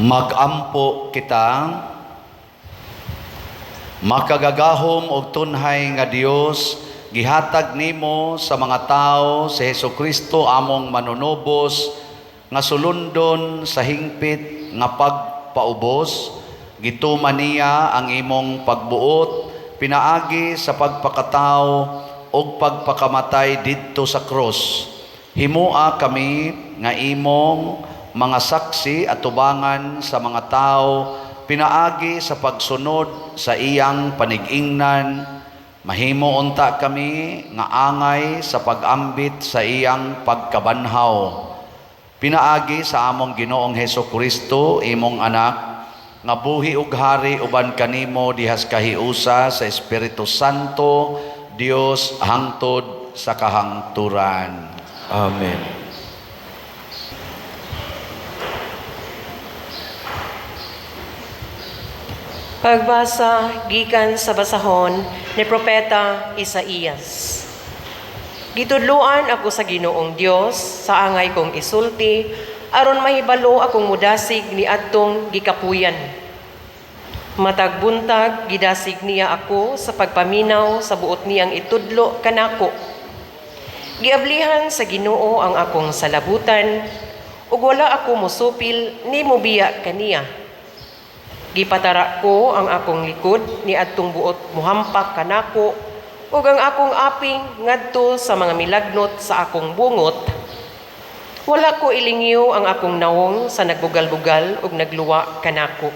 Magampo kita. Makagagahom og tunhay nga Dios, gihatag nimo sa mga tao si Hesus Kristo among manunubos nga sulundon sa hingpit nga pagpaubos. Gituman niya ang imong pagbuot pinaagi sa pagpakatawo ug pagpakamatay didto sa krus. Himoa kami nga imong mga saksi atubangan sa mga tao pinaagi sa pagsunod sa iyang panig-ingnan. Mahimo unta kami nga angay sa pag-ambit sa iyang pagkabanhaw pinaagi sa among Ginoong Heso Kristo, imong anak, nga buhi ug hari uban kanimo dihas kahiusa sa Espiritu Santo, Dios, hangtod sa kahangturan. Amen. Pagbasa gikan sa basahon ni Propeta Isaías. Gitudloan ako sa Ginoong Dios sa angay kong isulti aron mahibalo akong mudasig ni adtong gikapuyan. Matag buntag gidasig niya ako sa pagpaminaw sa buot niyang itudlo kanako. Giablihan sa Ginoo ang akong salabutan ug wala ako mosupil ni mobiya kaniya. Gipatara ko ang akong likod ni adtong buot mohampak kanako ug ang akong aping ngadto sa mga milagnot sa akong bungot. Wala ko ilingyo ang akong nawong sa nagbugal-bugal ug nagluwa kanako.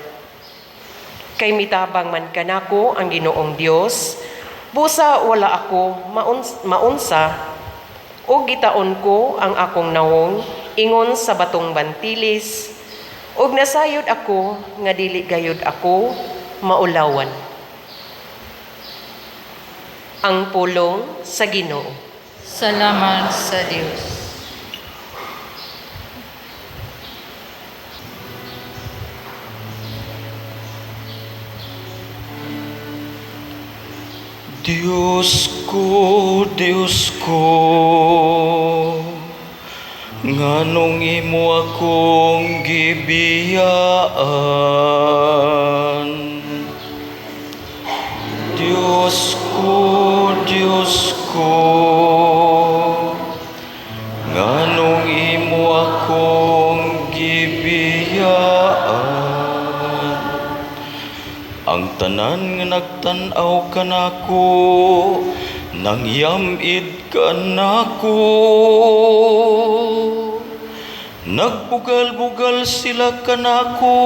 Kay mitabang man kanako ang Ginoong Dios, busa wala ako maunsa ug gitaon ko ang akong nawong ingon sa batong bantilis, ug nasayod ako nga dili gayud ako maulawan. Ang pulong sa Ginoo. Salamat sa Dios. Diyos ko, Diyos ko, nganong imo akong gibiyaan? Diyos ko, Diyos ko, nganong imo akong gibiyaan? Ang tanan nga nagtan-aw kanako, nangyamid kanako. Nagbugal-bugal sila kanako,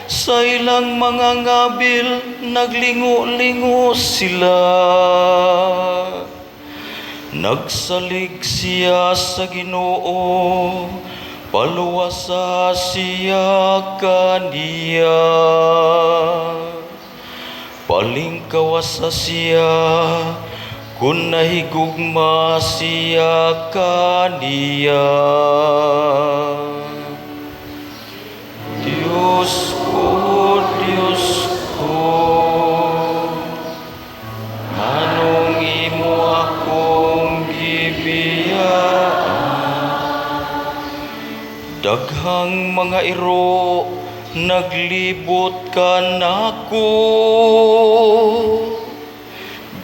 sa ilang mga ngabil, naglingo-lingo sila. Nagsalig siya sa Ginoo, paluwasa siya kaniya. Palingkawasa siya, kung nahigugma siya kaniya. Diyos ko, Diyos ko, nganong imo akong gibiyaan? Daghang mga iro, naglibot kanako.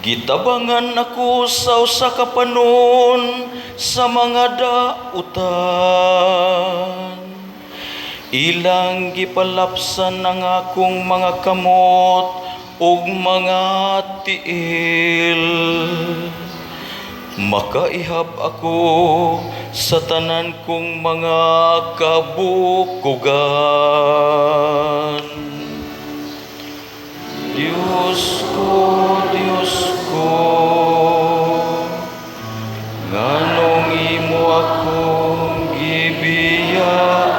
Gitabangan ako sa usa ka panon sa mga dautan. Ilang gipalapsan ang akong mga kamot ug mga tiil. Makaihap ako sa tanan kong mga kabukugan. Diyos ko, Diyos ko, nganong imo akong gibiyaan?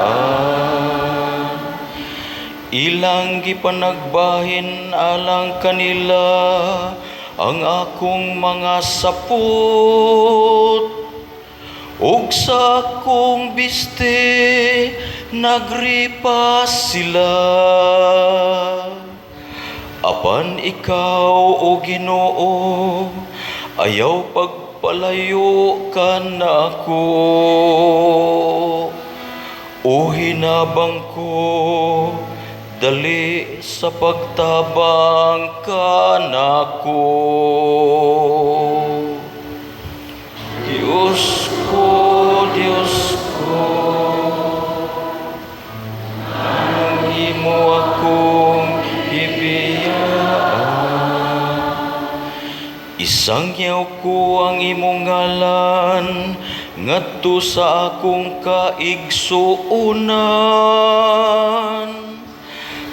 Ilang gipanagbahin alang kanila ang akong mga sapot, ug sa akong biste nagripa sila. Apan ikaw, O Ginoo, ayaw pagpalayo kanako. O hinabang ko, dali sa pagtabang kanako. Diyos ko, Diyos ko, anong imo akong gibiyaan? Isangyaw ko ang imong ngalan ngadto sa akong kaigsuonan.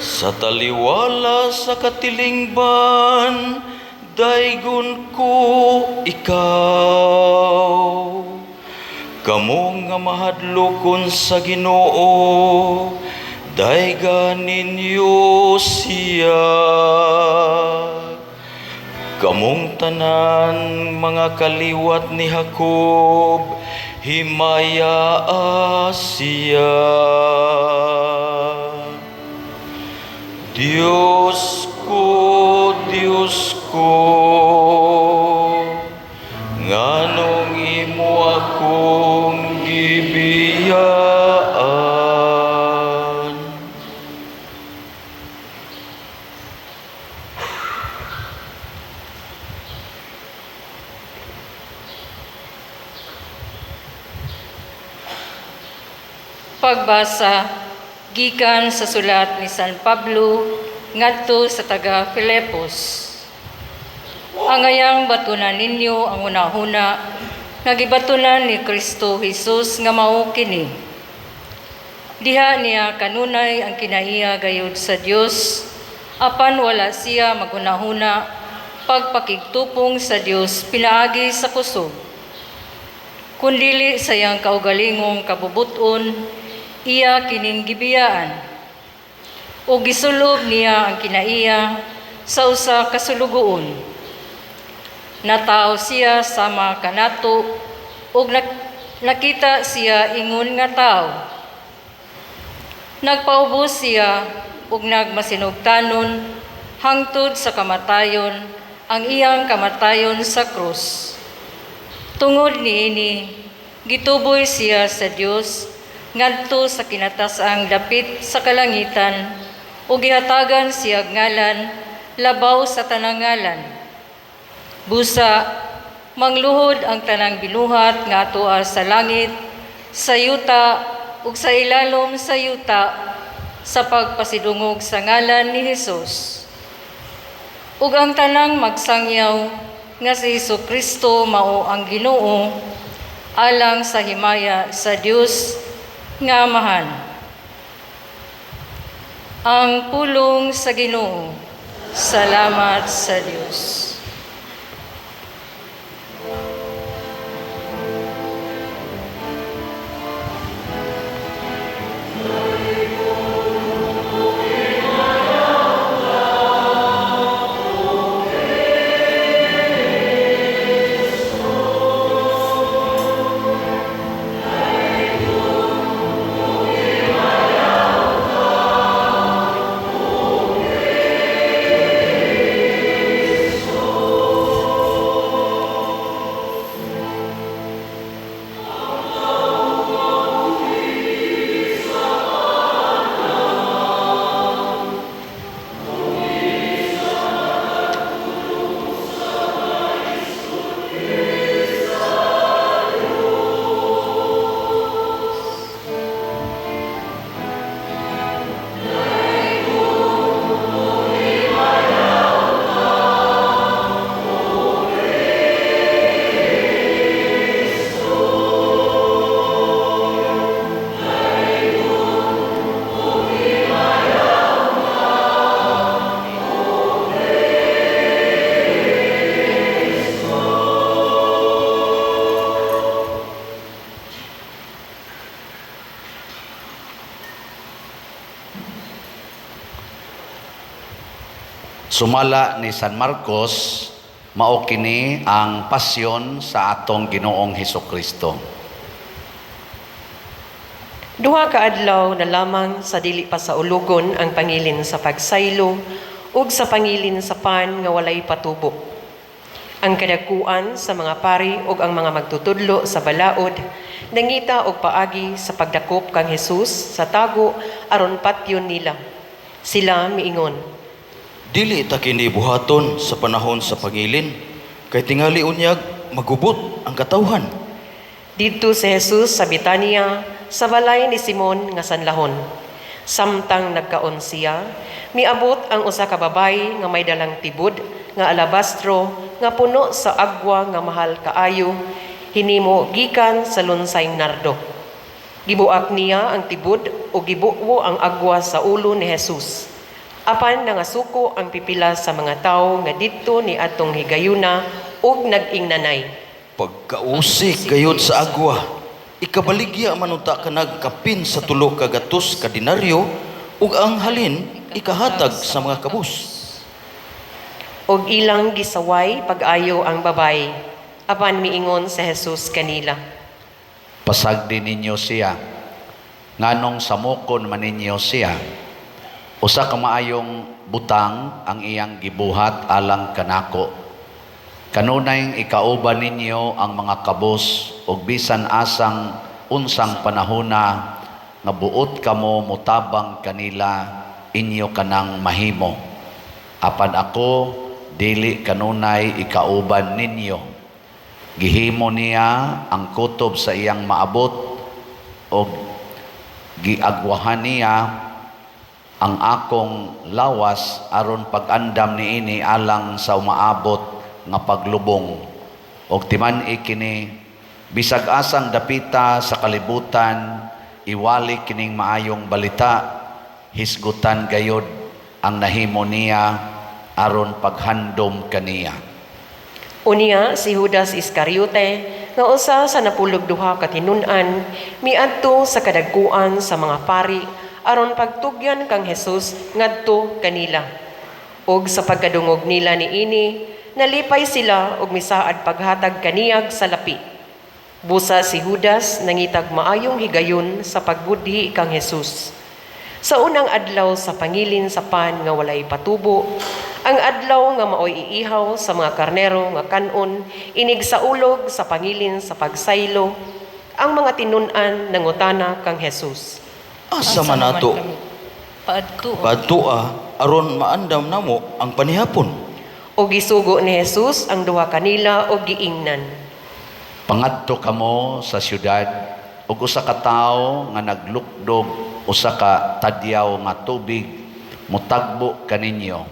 Sa taliwala sa katilingban, daygon ko ikaw. Kamo nga mahadlokon sa Ginoo, dayga ninyo siya. Kamong tanan mga kaliwat ni Jacob, himayaa siya. Diyos ko, Diyos ko, nganong imo akong gibiyaan? Pagbasa gikan sa sulat ni San Pablo ngadto sa taga Filipos. Angayang batunan ninyo ang hunahuna nga gibatunan ni Kristo Jesus nga mao kini. Diha niya kanunay ang kinaiya gayud sa Dios, apan wala siya maghunahuna pagpakigtupong sa Dios pinaagi sa kusog. Kun dili sa iyang kaugalingong kabubuton, iya kining gibiyaan. O gisulob niya ang kinaiya sa usa ka sulugoon. Natao siya sama kanato ug nakita siya ingon nga tao. Nagpaubos siya ug nagmasinugtanon hangtod sa kamatayon, ang iyang kamatayon sa krus. Tungod niini, gituboy siya sa Dios ngadto sa kinatas-ang dapit sa kalangitan ug gihatagan siya ngalan labaw sa tanang ngalan. Busa, mangluhod ang tanang binuhat nga atoa sa langit, sa yuta ug sa ilalom sa yuta sa pagpasidungog sa ngalan ni Hesus. Ug ang tanang magsangyaw nga si Hesus Kristo mao ang Ginoo, alang sa himaya sa Dios nga Amahan. Ang pulong sa Ginoo. Salamat sa Dios. Sumala ni San Marcos, mao kini ang pasyon sa atong Ginoong Hesukristo. Duha ka adlaw na lamang sa dili pa sa ulugon ang pangilin sa pagsaylo ug sa pangilin sa pan nga walay patubo. Ang kadakuan sa mga pari ug ang mga magtutudlo sa balaod nangita og paagi sa pagdakop kang Jesus sa tago aron patyon nila. Sila miingon, Dili ta kini buhaton sa panahon sa pangilin, kay tingali unyag magubot ang katawhan. Didto si Jesus sa Betania, sa balay ni Simon nga sanlahon. Samtang nagkaon siya, miabot ang usa ka babayi nga may dalang tibod nga alabastro nga puno sa agwa nga mahal kaayo, hinimo gikan sa lunsay nardo. Gibuak niya ang tibod ug gibuwo ang agwa sa ulo ni Jesus. Apan nangasuko ang pipila sa mga tawo nga didto ni atong higayuna ug nag-ingnanay. Pagkausik gayud sa agwa, ikabaligya man unta kanag kapin sa 300 ka denaryo ug ang halin ikahatag sa mga kabus. Og ilang gisaway pag-ayo ang babayi. Apan miingon sa Jesus kanila. Pasagdi ninyo siya. Nganong samokon man ninyo siya. Usa ka maayong butang ang iyang gibuhat alang kanako. Kanunay ikauban ninyo ang mga kabos ug bisan asang unsang panahona nga buot kamo motabang kanila, inyo kanang mahimo. Apan ako dili kanunay ikauban ninyo. Gihimo niya ang kutob sa iyang maabot og giagwahan niya ang akong lawas aron pag-andam niini alang sa umaabot nga paglubong. Og timan-i kini, bisag asang dapita sa kalibutan iwali kining maayong balita, hisgutan gayod ang nahimo niya aron paghandom kaniya. Unya si Judas Iscariote nga usa sa 12 ka tinun-an miadto sa kadagkuan sa mga pari aron pagtugyan kang Jesus ngadto kanila. Ug sa pagkadungog nila niini, nalipay sila ug misaad paghatag kaniyag salapi. Busa si Judas nangitag maayong higayon sa pagbudhi kang Jesus. Sa unang adlaw sa pangilin sa pan nga walay patubo, ang adlaw nga maoy iihaw sa mga karnero nga kanon, inig sa ulog sa pangilin sa pagsaylo, ang mga tinun-an nangutana kang Jesus. Asa man nato Paadto. Paadtua aron maandam namo ang panihapon? O gisugo ni Jesus ang duha kanila og giingnan. Pangadto kamo sa syudad ug usa ka tawo nga naglukdog usa ka tadyaw nga tubig mutagbo kaninyo.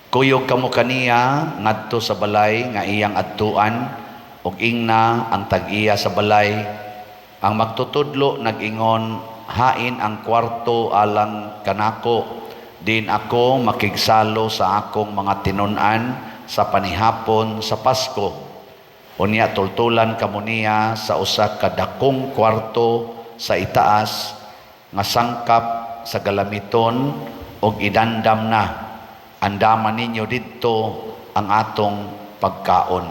Kuyog kamo kaniya ngadto sa balay nga iyang adtuan ug ingna ang tag-iya sa balay. Ang magtutudlo nag-ingon, hain ang kwarto alang kanako, din ako makigsalo sa akong mga tinun-an sa panihapon sa Pasko. Unya tultulan kamo niya sa usa ka dakong kwarto sa itaas nga sangkap sa galamiton og idandam na. Andaman ninyo didto ang atong pagkaon.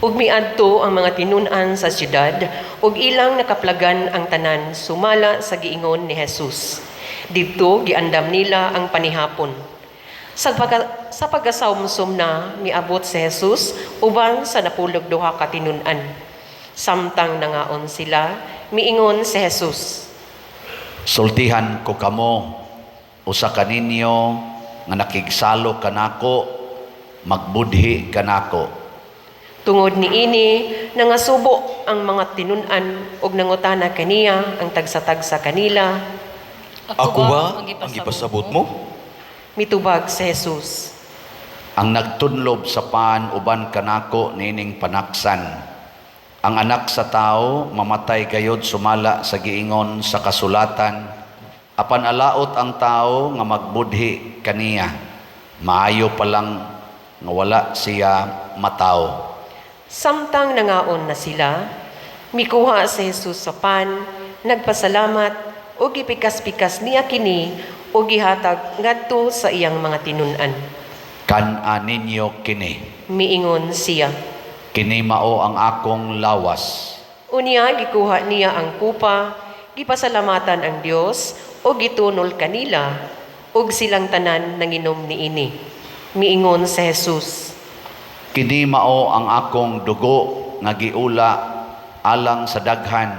Ug miadto ang mga tinun-an sa syudad ug ilang nakaplagan ang tanan sumala sa giingon ni Jesus. Didto giandam nila ang panihapon. Sa pagkasawmsom na miabot si Jesus uban sa 12 ka tinun-an. Samtang nangaon sila, miingon si Jesus. Sultihan ko kamo, usa kaninyo nga nakigsalo kanako, magbudhi kanako. Tungod niini, nangasubo ang mga tinun-an ug nangutana kaniya ang tagsa-tagsa kanila. Ako ba ang gipasabot mo? Mitubag si Jesus. Ang nagtunlob sa pan uban kanako nining panaksan. Ang anak sa tao mamatay gayod sumala sa giingon sa kasulatan. Apan alaot ang tao nga magbudhi kaniya. Maayo pa lang nga wala siya matawo. Samtang nangaon na sila, mikuha si Jesus sa pan, nagpasalamat ug gipikas-pikas niya kini ug gihatag ngadto sa iyang mga tinun-an. Kan-a ninyo kini. Miingon siya. Kini mao ang akong lawas. Unya gikuha niya ang kupa, gipasalamatan ang Dios ug gitunol kanila ug silang tanan nanginom niini. Miingon si Jesus. Kini mao ang akong dugo nga giula alang sa daghan,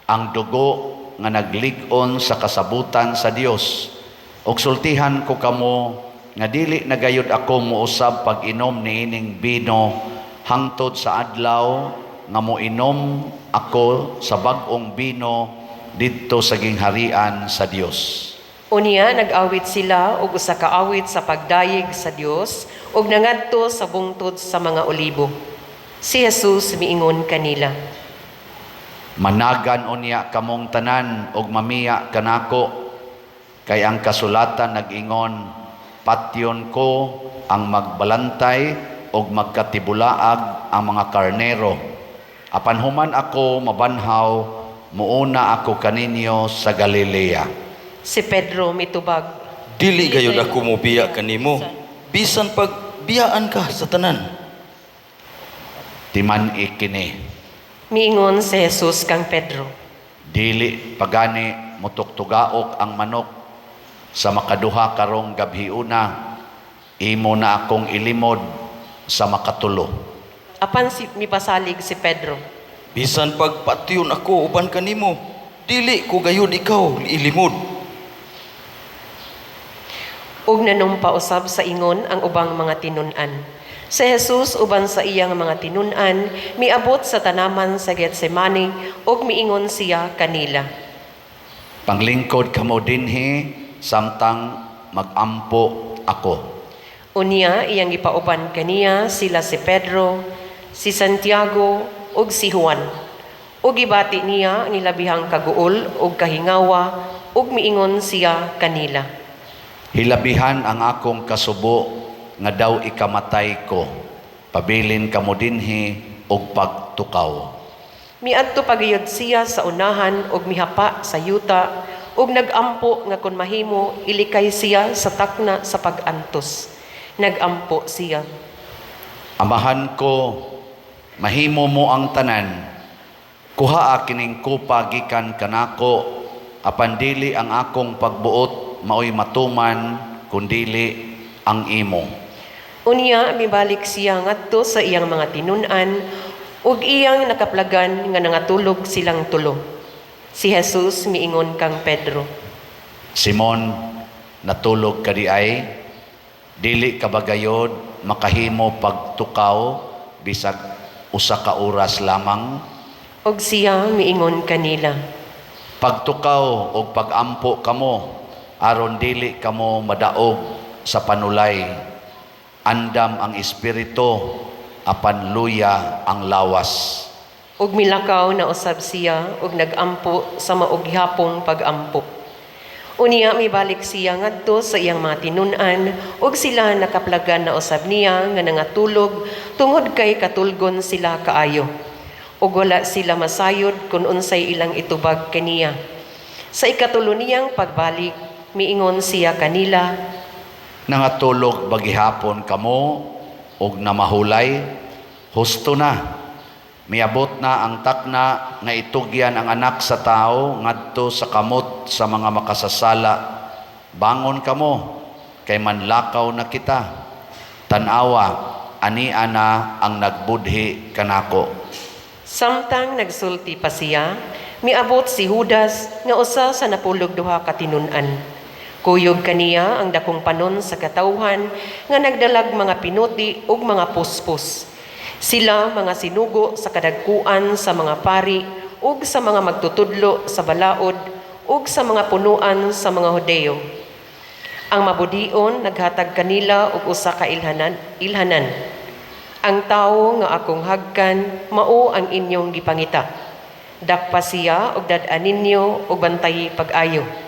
ang dugo nga naglig-on sa kasabutan sa Dios. Ug sultihan ko kamo nga dili na gayud ako mousab pag-inom niining bino hangtod sa adlaw nga moinom ako sa bag-ong bino didto sa gingharian sa Dios. Unya nag-awit sila og usa ka awit sa pagdayeg sa Dios ug nangadto sa bungtod sa mga Olibo. Si Jesus miingon kanila, Managan unya kamong tanan ug mamiya kanako, kay ang kasulatan nag-ingon, patyon ko ang magbalantay ug magkatibulaag ang mga karnero. Apan human ako mabanhaw, muuna ako kaninyo sa Galilea. Si Pedro mitubag, Dili gayud ako mobiya kanimo, bisan pag biyaan ka sa tanan. Timan-i kini. Miingon si Jesus kang Pedro, Dili pagani motugtugaok ang manok sa makaduha karong gabhiuna, imo na akong ilimod sa makatulo. Apan si mipasalig si Pedro, Bisan pag patyon ako uban kanimo, dili ko gayud ikaw ilimod. Ug nanumpa usab sa ingon ang ubang mga tinun-an. Si Jesus uban sa iyang mga tinun-an miabot sa tanaman sa Getsemane ug miingon siya kanila, Panglingkod kamo dinhi samtang magampo ako. Unya iyang gipauban kaniya sila si Pedro, si Santiago ug si Juan. Ug gibati niya ang ilabihang kaguol ug kahingawa ug miingon siya kanila, Hilabihan ang akong kasubo nga daw ikamatay ko. Pabilin kamo dinhi og pagtukaw. Miadto pagayod siya sa unahan ug mihapa sa yuta ug nagampo nga kon mahimo ilikay siya sa takna sa pag-antos. Nagampo siya, Amahan ko, mahimo mo ang tanan. Kuhaa kining kupa gikan kanako, apan dili ang akong pagbuot maoy matuman, kundili ang imo. Unya mibalik siya ngadto sa iyang mga tinun-an ug iyang nakaplagan nga nangatulog silang tulo. Si Jesus miingon kang Pedro, Simon, natulog ka diay, dili ka ba gayod makahimo pagtukaw bisag usa ka oras lamang? Ug siya miingon kanila, Pagtukaw og pagampo kamo aron dili kamo madaog sa panulay. Andam ang espiritu, apan luya ang lawas. Ug milakaw na usab siya ug nagampo sa mao gihapong pagampo. Unya mibalik siya ngadto sa iyang mga tinun-an ug sila nakaplagan na usab niya nga nangatulog tungod kay katulgon sila kaayo. Ug wala sila masayod kung unsay ilang itubag kaniya. Sa ikatulo niyang pagbalik, miingon siya kanila, Nangatulog ba gihapon kamo og namahulay? Husto na. Miabot na ang takna nga itugyan ang Anak sa Tao ngadto sa kamot sa mga makasasala. Bangon kamo, kay manlakaw na kita. Tan-awa, ania na ang nagbudhi kanako. Samtang nagsulti pa siya, miabot si Judas nga usa sa 12 ka tinun-an. Kuyog kaniya ang dakong panon sa katawhan nga nagdalag mga pinuti ug mga puspos. Sila mga sinugo sa kadagkuan sa mga pari ug sa mga magtutudlo sa balaod ug sa mga punuan sa mga Hudeo. Ang mabudion naghatag kanila og usa ka ilhanan. Ang tawo nga akong hagkan mao ang inyong gipangita. Dakpa siya og dad-a ninyo og bantayi pag-ayo.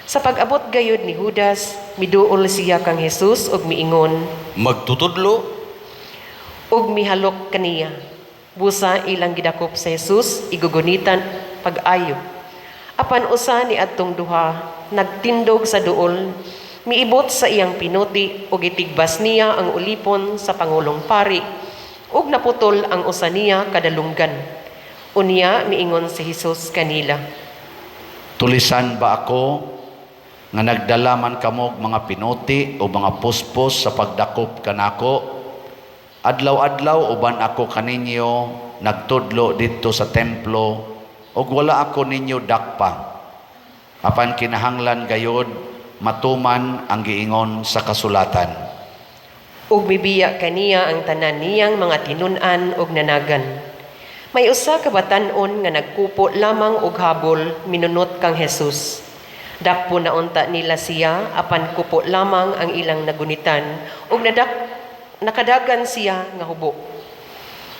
Sa pag-abot gayud ni Judas, miduol siya kang Jesus ug miingon, Magtutudlo, ug mihalok kaniya. Busa ilang gidakop sa Jesus, igugunitan pag-ayo. Apan usa ni adtong duha nagtindog sa duol, miibot sa iyang pinuti ug gitigbas niya ang ulipon sa pangulong pari, ug naputol ang usa niya kadalunggan. Unya miingon si Jesus kanila, Tulisan ba ako nga nagdala man kamo og mga pinuti o mga puspos sa pagdakop kanako? Adlaw-adlaw uban ako kaninyo nagtudlo didto sa templo ug wala ako ninyo dakpa. Apan kinahanglan gayod matuman ang giingon sa kasulatan." Ug mibiya kaniya ang tanan niyang mga tinun-an ug nanagan. May usa ka batan-on nga nagkupo lamang og habol minunot kang Jesus. Dakpo na unta nila siya, apan kupo lamang ang ilang nagunitan ug nakadagan siya nga hubo.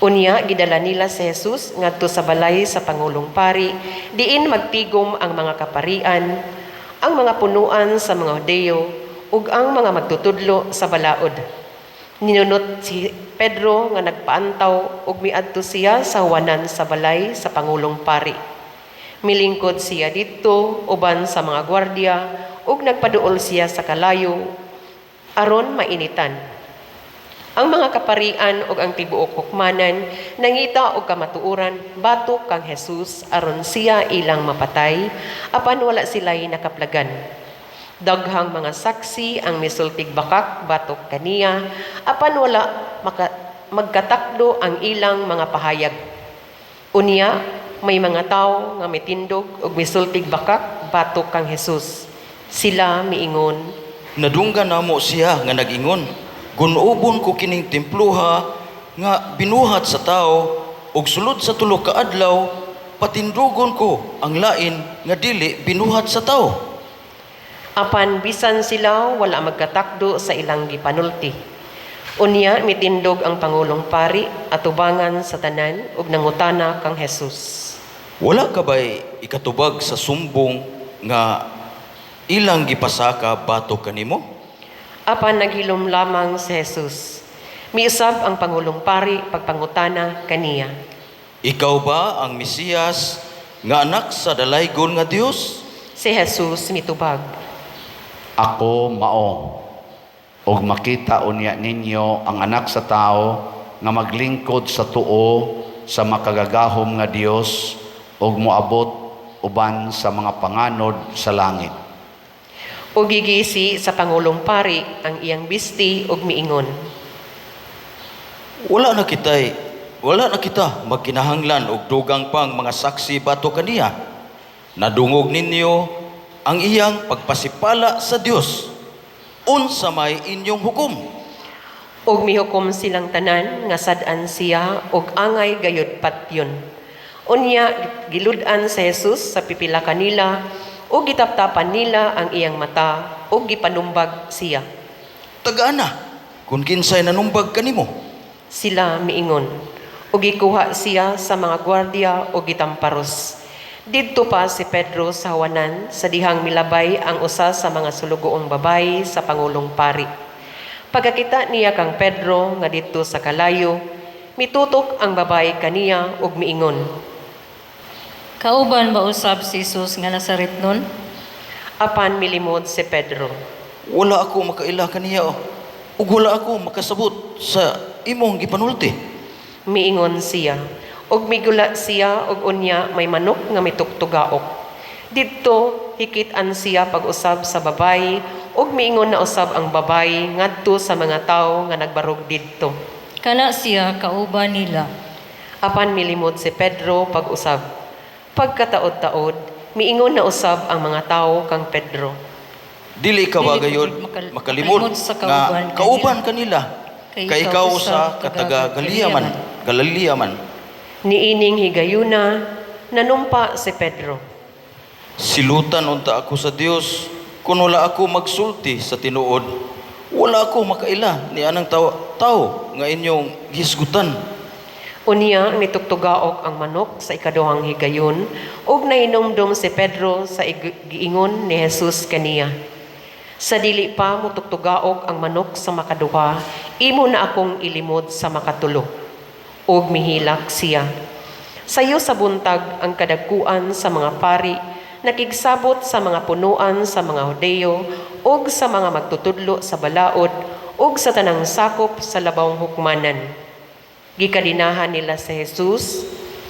Unya gidala nila si Jesus ngadto sa balay sa pangulong pari, diin magtigom ang mga kaparian, ang mga punuan sa mga Hudeo ug ang mga magtutudlo sa balaod. Ninunot si Pedro nga nagpaantaw ug miadto siya sa huwanan sa balay sa pangulong pari. Milingkod siya didto uban sa mga gwardiya ug nagpaduol siya sa kalayo aron mainitan. Ang mga kaparian ug ang tibuok hukmanan nangita og kamatuoran batok kang Jesus aron siya ilang mapatay, apan wala sila'y nakaplagan. Daghang mga saksi ang misultig bakak batok kaniya, apan wala magkatakdo ang ilang mga pahayag. Unya may mga tawo nga mitindog ug misultig bakak batok kang Jesus. Sila miingon, "Nadunggan namo siya nga nag-ingon, 'Gun-obon ko kining temploha nga binuhat sa tao ug sulod sa 3 ka adlaw patindugon ko ang lain nga dili binuhat sa tao.'" Apan bisan sila wala magkatakdo sa ilang gipanulti. Unya mitindog ang pangulong pari atubangan sa tanan ug nangutana kang Jesus. "Wala ka ba'y ikatubag sa sumbong nga ilang gipasaka batok kanimo?" Apan naghilom lamang si Jesus. Miusab ang pangulong pari pagpangutana kaniya. "Ikaw ba ang Mesiyas nga anak sa dalaygon nga Dios?" Si Jesus mitubag, "Ako mao. Ug makita unya ninyo ang Anak sa Tao nga maglingkod sa tuo sa makagagahom nga Dios ug moabot uban sa mga panganod sa langit." Ug gigisi sa pangulong pari ang iyang bisti ug miingon, "Wala na kita magkinahanglan og dugang pang mga saksi batok kaniya. Nadungog ninyo ang iyang pagpasipala sa Dios. Unsa may inyong hukom?" Ug mihukom silang tanan nga sad-an siya ug angay gayud patyon. Unya gilud-an si Jesus sa pipila kanila ug gitaptapan nila ang iyang mata ug gipanumbag siya. "Tagaan na kung kinsay nanumbag kanimo." Sila miingon. Ug gikuha siya sa mga gwardiya ug gitamparos. Didto pa si Pedro sa hawanan sa dihang milabay ang usa sa mga sulugoong babayi sa pangulong pari. Pagkakita niya kang Pedro nga didto sa kalayo, mitutok ang babayi kaniya ug miingon, "Kauban ba usab si Jesus nga Nazaretnon?" Apan milimod si Pedro. "Wala ako makaila kaniya ug wala ako makasabot sa imong gipanulti." Miingon siya. Ug migula siya ug unya may manok nga mitugtugaok. Didto hikit-an siya pag-usab sa babayi ug miingon na usab ang babayi ngadto sa mga tawo nga nagbarog didto. "Kana siya kauban nila." Apan milimod si Pedro pag-usab. Pagkataod-taod, miingon na usab ang mga tawo kang Pedro. "Dili ka ba Dili gayod makalimod makalimod sa nga kauban kauban kanila? Kay Kay ikaw ikaw usa usa ka taga Galilea man." Galilea man. Niining higayuna, nanumpa si Pedro. "Silutan unta ako sa Dios kung wala ako magsulti sa tinuod. Wala ako makaila ni anang tao nga inyong gihisgutan." Unya mitugtugaok ang manok sa ikaduhang higayon ug nahinumdum si Pedro sa giingon ni Jesus kaniya. "Sa dili pa motugtugaok ang manok sa makaduha, imo na akong ilimod sa makatulo." Ug mihilak siya. Sayo sa buntag ang kadagkuan sa mga pari nakigsabot sa mga punuan sa mga Hudeo ug sa mga magtutudlo sa balaod ug sa tanang sakop sa labawng hukmanan. Gikadinahan nila si Jesus,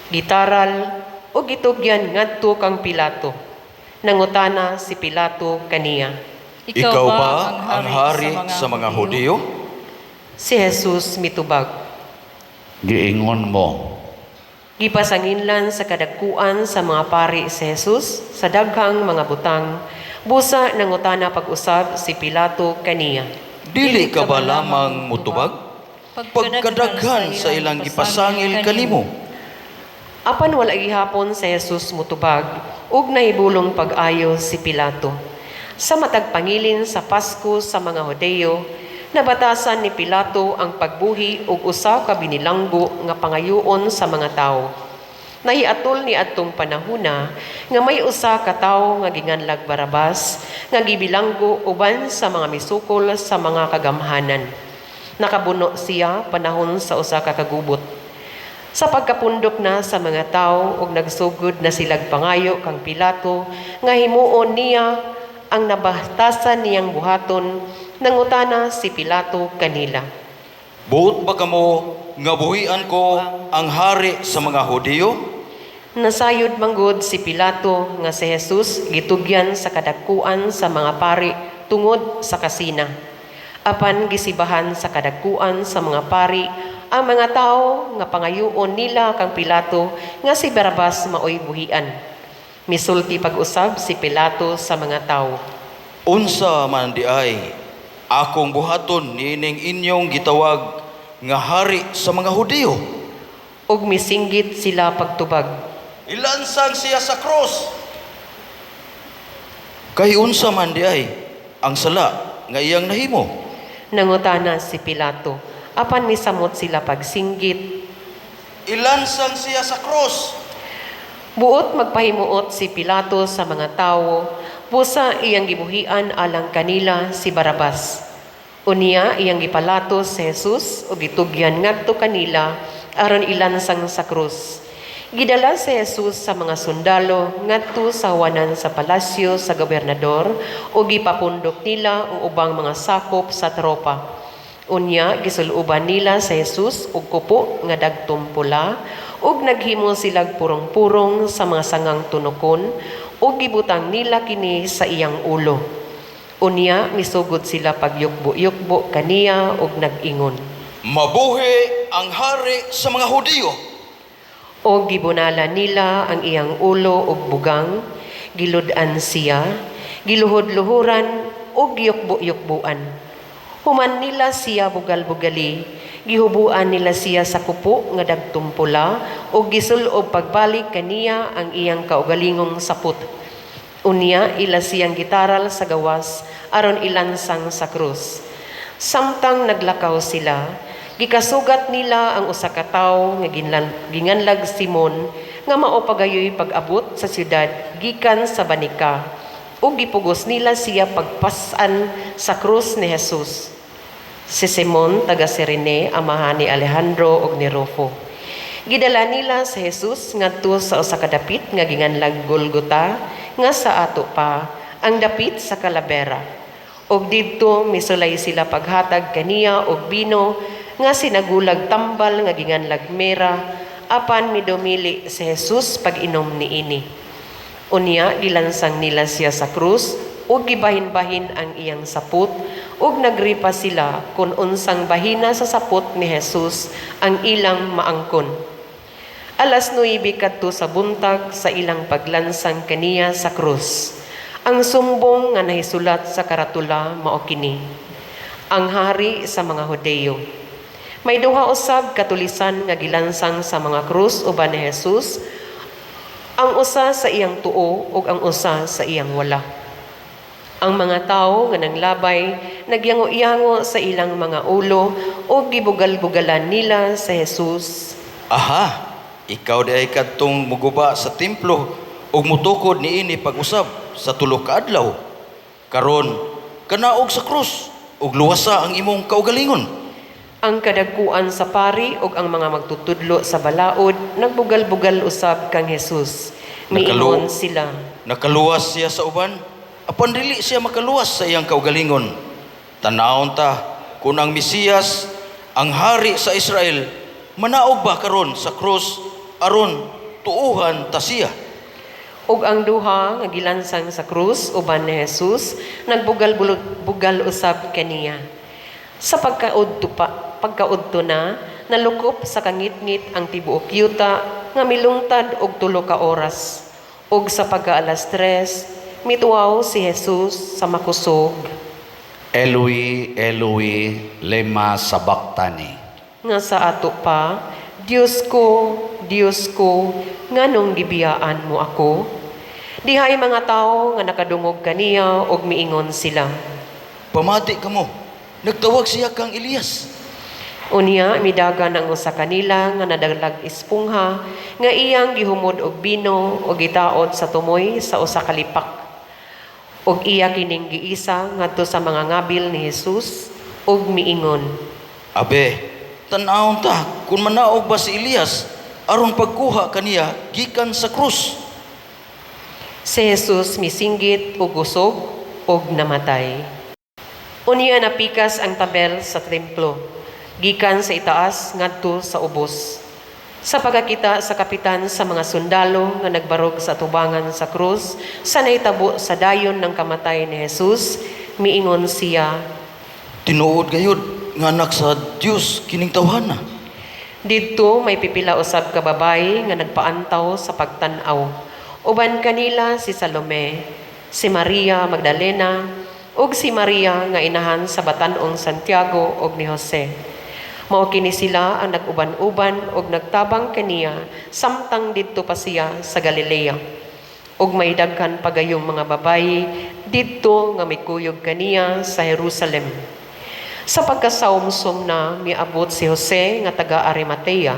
gitaral ug gitugyan ngadto kang Pilato. Nangutana si Pilato kaniya. "Ikaw ba ang hari sa mga Hudiyo?" Si Jesus mitubag, Giingon mo. Gipasanginlan sa kadagkuan sa mga pari si Jesus sa daghang mga butang. Busa nangutana pag-usab si Pilato kaniya. Dili ka ba lamang mutubag? Pagkadaghan sa ilang gipasangil kanimo. Apan wala gihapon si Jesus mutubag ug nahibulong pag-ayo si Pilato. Sa matag pangilin sa Pasko sa mga Hudeyo, nabatasan ni Pilato ang pagbuhi og usa ka binilanggo nga pangayoon sa mga tawo. Nahiatol ni adtong panahuna nga may usa ka tawo nga ginganlag Barabas nga gibilanggo uban sa mga misukol sa mga kagamhanan. Nakabuno siya panahon sa usa ka kagubot. Sa pagkapundok na sa mga tawo ug nagsugod na silag pangayo kang Pilato nga himuon niya ang nabatasan niyang buhaton, nangutana si Pilato kanila. Buot ba kamo nga buhian ko ang hari sa mga Hudiyo? Nasayod manggod si Pilato nga si Jesus gitugyan sa kadagkuan sa mga pari tungod sa kasina. Apan gisibahan sa kadagkuan sa mga pari ang mga tawo nga pangayoon nila kang Pilato nga si Barabas maoy buhian. Misulti pag-usab si Pilato sa mga tawo. Unsa man di ay akong buhaton niining inyong gitawag nga hari sa mga Hudiyo? Ug misinggit sila pagtubag. Ilansang siya sa krus. Kay unsa man di ay ang sala nga iyang nahimo? Nangutana si Pilato. Apan misamot sila pagsinggit. Ilansang siya sa krus. Buot magpahimuot si Pilato sa mga tawo, busa iyang gibuhian alang kanila si Barabas. Unya iyang gipalato si Jesus ug gitugyan ngadto kanila aron ilansang sa krus. Gidala si Jesus sa mga sundalo ngadto sa huwanan sa palasyo sa gobernador ug gipapundok nila ang ubang mga sakop sa tropa. Unya gisuloban nila sa Jesus og kupo nga dagtom pula ug naghimo silag purong-purong sa mga sangang tunokon ug gibutang nila kini sa iyang ulo. Unya misugod sila pagyukbo-yukbo kaniya ug nag-ingon. Mabuhi ang hari sa mga Hudiyo. Og gibunala nila ang iyang ulo og bugang, gilud-an siya, giluhod-luhuran ug giyukbo-yukbuan. Human nila siya bugal-bugali, gihubuan nila siya sa kupo nga dagtom pula ug gisul-ob pagbalik kaniya ang iyang kaugalingong saput. Unya ila siyang gitaral sa gawas aron ilansang sa krus. Samtang naglakaw sila, gikasugat nila ang usa ka tawo nga ginganlag Simon nga mao pagayoy pag-abot sa syudad gikan sa banika ug gipugos nila siya pagpas-an sa krus ni Jesus. Si Simon taga Cirene, amahan ni Alejandro ug ni Rufo. Gidala nila si Jesus ngadto sa usa ka dapit nga ginganlag Golgota, nga sa ato pa ang dapit sa Kalabera. Og didto misulay sila paghatag kaniya og bino nga sinagulag tambal nga ginganlag mera, apan midumili si Jesus pag-inom niini. Unya gilansang nila siya sa krus ug gibahin-bahin ang iyang saput ug nagripa sila kun unsang bahina sa saput ni Jesus ang ilang maangkon. 9:00 kadto sa buntag sa ilang paglansang kaniya sa krus. Ang sumbong nga nahisulat sa karatula mao kini: Ang hari sa mga Hudeyo. May duha usab katulisan nga gilansang sa mga krus uban ni Jesus, ang usa sa iyang tuo ug ang usa sa iyang wala. Ang mga tawo nga nanglabay nagyango-yango sa ilang mga ulo ug gibugal-bugalan nila sa Jesus. Aha, ikaw di ay kadtong muguba sa templo ug mutukod niini pag-usab sa 3 ka adlaw. Karon kanaog sa krus ug luwasa ang imong kaugalingon. Ang kadagkuan sa pari ug ang mga magtutudlo sa balaod nagbugal-bugal usab kang Jesus. Miingon sila. Nakaluwas siya sa uban, apan dili siya makaluwas sa iyang kaugalingon. Tanawon ta kung ang Mesiyas, ang hari sa Israel, manaog ba karon sa krus aron tuuhan ta siya? Ug ang duha nga gilansang sa krus uban ni Jesus nagbugal-bugal usab kaniya. Sa pagkaudto pa, pagkaudto na, nalukop sa kangitngit ang tibuok yuta nga milungtad og 3 ka oras. Ug sa pagka-alas 3, mituaw si Jesus sa makusog. Eloi, Eloi, lema sabachthani? Nga sa ato pa, "Dios ko, Dios ko, nganong gibiyaan mo ako?" Dihay mga tawo nga nakadungog kaniya og miingon sila, "Pamati kamo, nagtawag siya kang Elias." Unya midagan ang usa kanila nga nadalag espongha nga iyang gihumod og bino ug gitaod sa tumoy sa usa ka lipak. Ug iya kining giisa ngadto sa mga ngabil ni Jesus ug miingon, "Abe, tan-awon ta kung manaog ba si Elias aron pagkuha kaniya gikan sa krus." Si Jesus misinggit og kusog ug namatay. Unya napikas ang tabel sa templo gikan sa itaas ngadto sa ubos. Sa pagkakita sa kapitan sa mga sundalo nga nagbarog sa tubangan sa krus sa nahitabo sa dayon ng kamatay ni Jesus, miingon siya, "Tinuod gayud nga anak sa Dios kining tawhana." Didto may pipila usab ka babayi nga nagpaantaw sa pagtan-aw. Uban kanila si Salome, si Maria Magdalena, ug si Maria nga inahan sa batan-ong Santiago ug ni Jose. Mao kini sila ang nag-uban-uban ug nagtabang kaniya samtang didto pa siya sa Galilea. Ug may daghan pa gayong mga babayi didto nga mikuyog kaniya sa Jerusalem. Sa pagkasaumsom na, miabot si Jose nga taga Arimatea.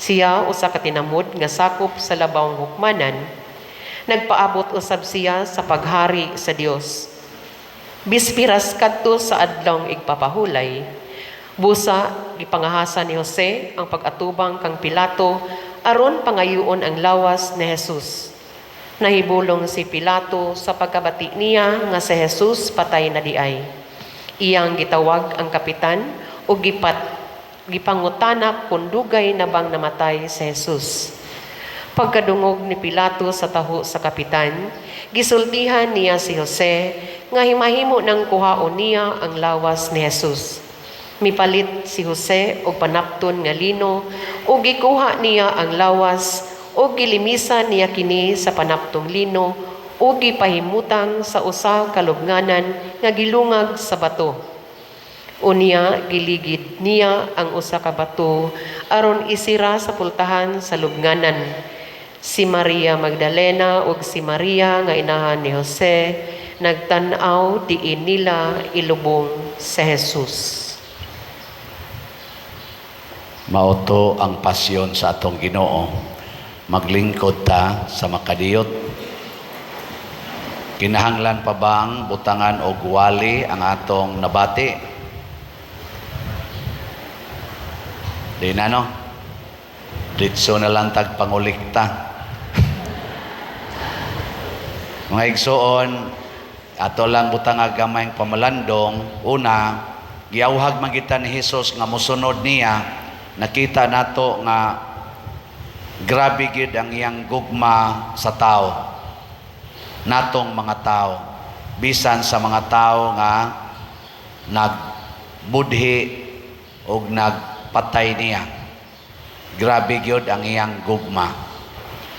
Siya usa ka tinamod nga sakop sa labawng hukmanan. Nagpaabot usab siya sa paghari sa Dios. Bispiras kadto sa Adlawng Igpapahulay. Busa gipangahasa ni Jose ang pag-atubang kang Pilato aron pangayuon ang lawas ni Jesus. Nahibulong si Pilato sa pagkabati niya nga si Jesus patay na diay. Iyang gitawag ang kapitan ug gipangutana kung dugay na bang namatay si Jesus. Pagkadungog ni Pilato sa taho sa kapitan, gisultihan niya si Jose nga himahimo ng kuhaon niya ang lawas ni Jesus. Mipalit si Jose og panapton nga lino ug gikuha niya ang lawas ug gilimisan niya kini sa panaptong lino ug gipahimutang sa usa ka lubnganan nga gilungag sa bato. Unya giligid niya ang usa ka bato aron isira sa pultahan sa lubnganan. Si Maria Magdalena ug si Maria nga inahan ni Jose nagtan-aw diin nila ilubong si Jesus. Mao to ang pasyon sa atong Ginoo. Maglingkod ta sa makadiyot. Kinahanglan pa bang butangan og wali ang atong nabati? Di na, no? Ditso na lang tag pangulikta. Mga igsoon, ato lang butang gamayng pamalandong. Una, giawhag man kita ni Hesus nga mosunod niya. Nakita nato nga grabe gid ang iyang gugma sa tao, natong mga tao, bisan sa mga tao nga nagbudhi og nagpatay niya. Grabe gyud ang iyang gugma.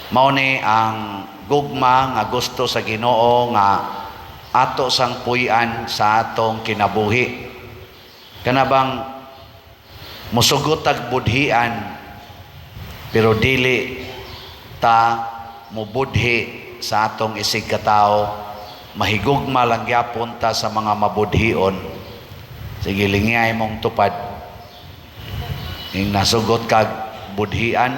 Mao ni ang gugma nga gusto sa Ginoo nga ato sang puy-an sa atong kinabuhi. Kana bang musugot tag budhian pero dili ta mubudhi sa atong isig katao, mahigugma lang gyapon ta sa mga mabudhion. Sige, lingay mong tupad. Ing nasugot kag budhian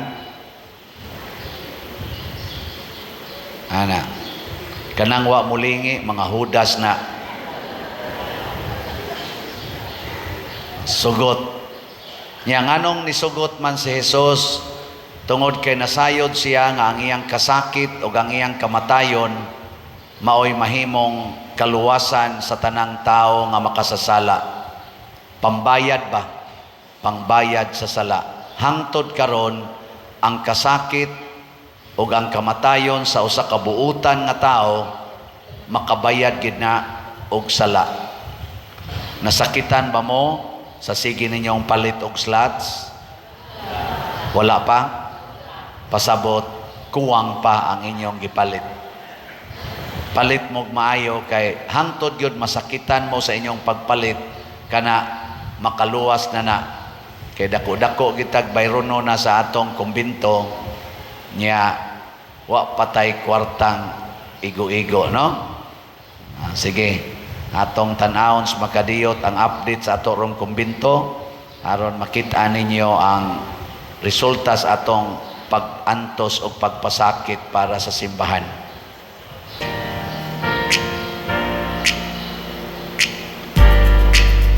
ana, kanang wa mulingi, mga hudas na sugot niya. Nganong nisugot man si Jesus? Tungod kay nasayod siya nga ang iyang kasakit o ang iyang kamatayon maoy mahimong kaluwasan sa tanang tao nga makasasala. Pambayad ba? Pangbayad sa sala. Hangtod karon, ang kasakit ug ang kamatayon sa usa ka buutan nga tao makabayad gid na og sala. Nasakitan ba mo sa sige ninyong palit og slots? Wala pa? Pasabot, kuwang pa ang inyong gipalit. Palit mo maayo kay hangtod gyud masakitan mo sa inyong pagpalit kana makaluwas na na. Kay dako-dako gitag bayrono na sa atong kumbinto nya wa patay kwartang igo-igo, no? Sige, atong tan-awon sa makadiyot ang update sa ato rong kumbinto aron makita ninyo ang resulta sa atong pag-antos o pagpasakit para sa simbahan.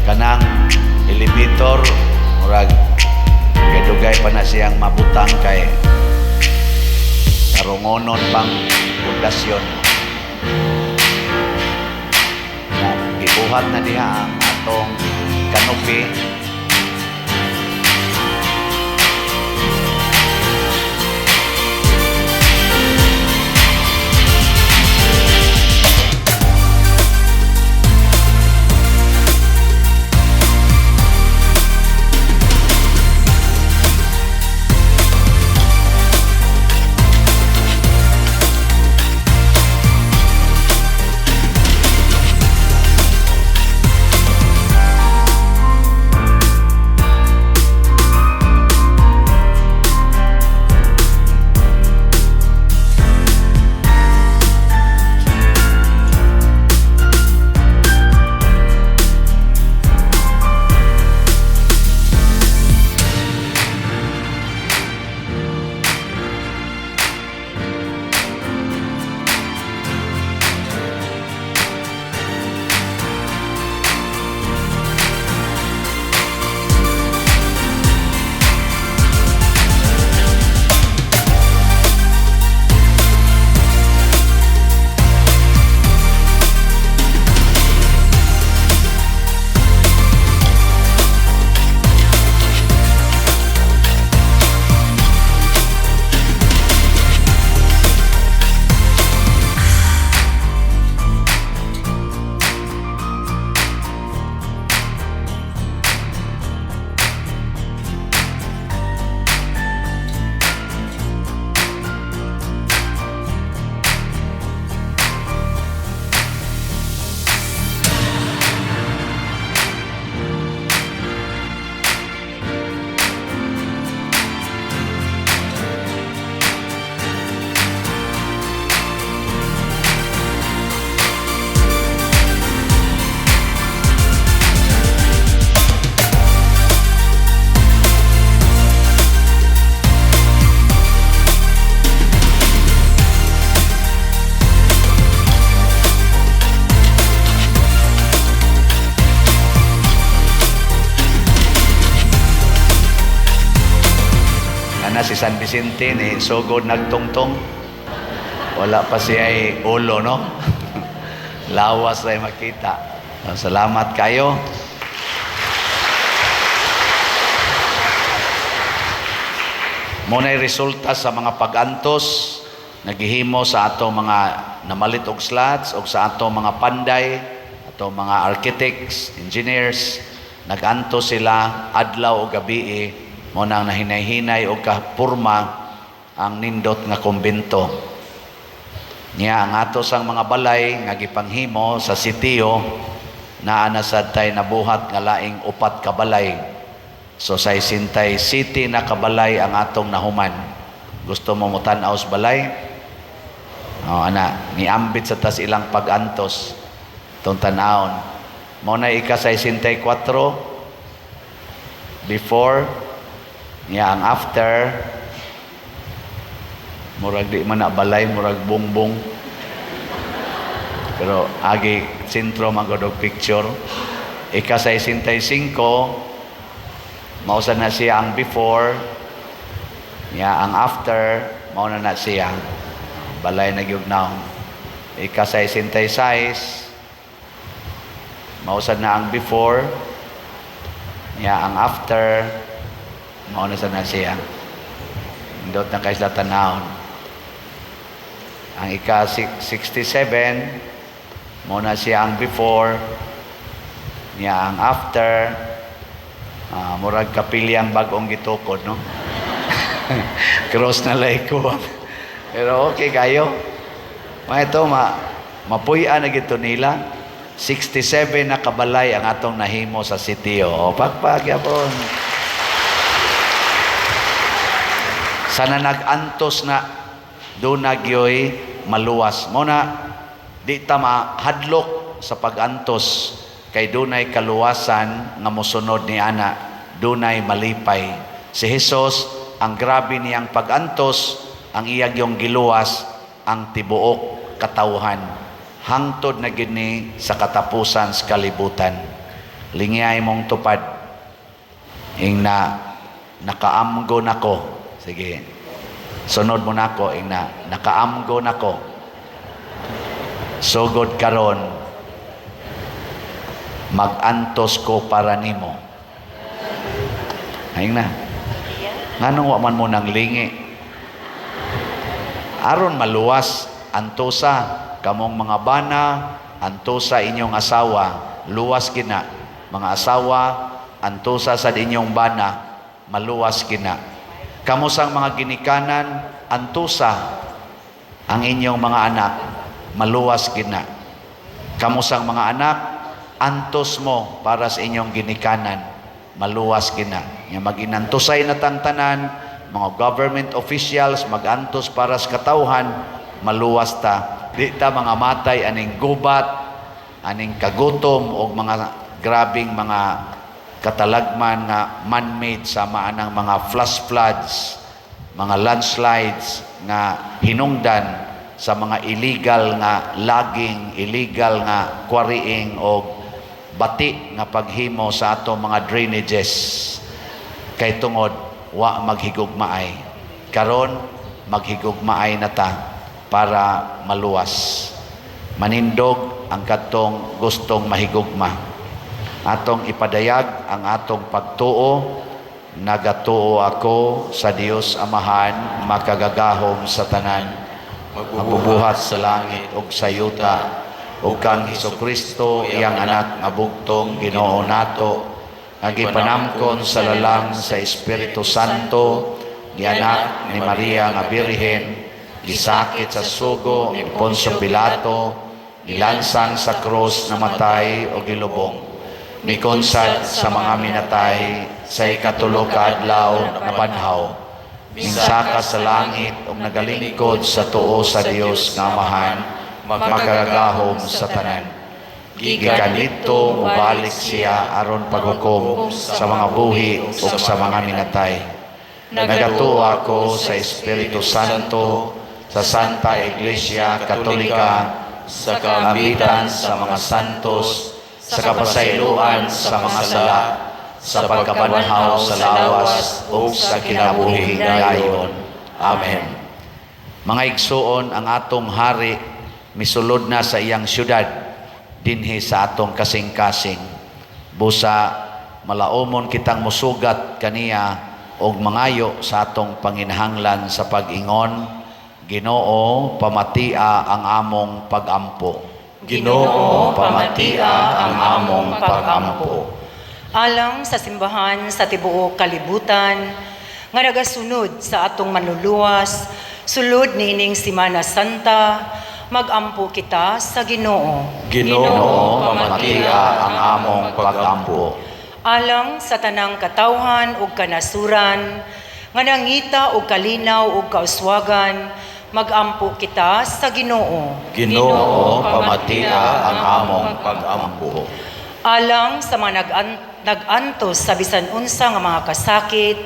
Kanang elevator murag kay dugay pa na siyang mabutang kay karungonon pang pundasyon. Na, gibuhat na diha ang atong canopy. Ana si San Vicente ni sugod nagtungtong. Wala pa siya ay ulo, no? Lawas ay makita. Salamat kayo. Muna'y resulta sa mga pag-antos naghihimo sa ato mga namalit og slots og sa ato mga panday, ato mga architects, engineers, nag-antos sila adlaw o gabi, mo nang nahinay-hinay og kapurma ang nindot nga kumbento. Niya ang ato sang mga balay nga gipanghimo sa sitio naa na sad tay nabuhat nga laing 4 ka balay. So sa Sintay City na kabalay ang atong nahuman. Gusto mo motan-aw sa balay? O, ana, niambit sa tas ilang pag-antos tong tan-awon. Mao na ika sa Sintay 4 before niya ang after. Murag di man na balay, murag bongbong. Pero agi sentro man gud og picture. Ika sa Sintay 5 mao sa na siya ang before niya ang after, mao na na siya balay na gyud naong. Ika sa 66 mao sa na ang before niya ang after, mao na sa na siya. Indot na kay sila tanawon. Ang ika 67 mao na siya ang before Niya ang after, murag kapilyang bag-ong gitukod, no? Cross na lay ko. Pero okay kayo. Mga ito, mapuy-an na gito nila. 67 na kabalay ang atong nahimo sa sitio. O, pakpak, yapon. Sana nag-antos na doon na gyoy maluwas. Mo na, di ta mahadlok sa pag-antos kay dunay kaluwasan nga mosunod ni ana, dunay malipay. Si Jesus, ang grabe niyang pag-antos, ang iyag yung giluwas, ang tibuok katawhan. Hangtod na gid ni sa katapusan sa kalibutan. Lingyay mong tupad. Ing na nakaamgo nako. Sige. Sunod mo nako ing na nakaamgo nako. Sugod karon magantos ko para nimo. Ayun na. Nganong wa man mo nang lingi? Aron maluwas antosa kamong mga bana, antosa inyong asawa, luwas kina. Mga asawa, antosa sa inyong bana, maluwas kina. Kamo sang mga ginikanan, antosa ang inyong mga anak, maluwas kina. Kamo sang mga anak, antos mo para sa inyong ginikanan, maluwas kina. Nga maginantusay na tang tanan, mga government officials magantos para sa katawhan, maluwas ta. Di ta mga matay aning gubat, aning kagutom og mga grabing mga katalagman nga man-made sama anang mga flash floods, mga landslides nga hinungdan sa mga illegal nga logging, illegal nga quarrying og bati nga paghimo sa ato mga drainages. Kay tungod wa maghigugmaay. Karon maghigugmaay na ta para maluwas. Manindog ang kadtong gustong mahigugma. Atong ipadayag ang atong pagtuo. Nagatuo ako sa Dios Amahan, makagagahom sa tanan, magbubuhat sa langit ug sa yuta, ug kang Hesukristo, iyang anak nga bugtong Ginoo nato, nga gipanamkon sa lalang sa Espiritu Santo, gianak ni Maria nga Birhen, gisakit sa sugo ni Poncio Pilato, gilansang sa krus, namatay o gilubong, mikonsad sa mga minatay, sa ikatulo ka adlaw nabanhaw, minsaka sa langit ug nagalingkod sa tuo sa Dios nga Amahan, makagagahom sa tanan. Gikan didto mobalik siya aron paghukom sa mga buhi ug sa mga minatay. Nagatuo ako sa Espiritu Santo, sa Santa Iglesia Katolika, sa kaambitan sa mga santos, sa kapasayloan sa mga sala, sa pagkabanhaw sa lawas ug sa kinabuhing dayon. Amen. Mga igsuon, ang atong hari misulod na sa iyang syudad dinhi sa atong kasing-kasing. Busa malaumon kitang musugat kaniya og mangayo sa atong panginahanglan sa pag-ingon, Ginoo, pamatia ang among pagampo. Ginoo, pamatia ang among pagampo. Alang sa simbahan sa tibuok kalibutan nga nagasunod sa atong manluluwas, sulod niining Simana Santa, magampo kita sa Ginoo. Ginoo, pamatia ang among pagampo. Alang sa tanang katawhan ug kanasuran nga nangita og kalinaw ug kauswagan, magampo kita sa Ginoo. Ginoo, pamatia ang among pagampo. Alang sa mga nag-antos sa bisan unsa nga mga kasakit,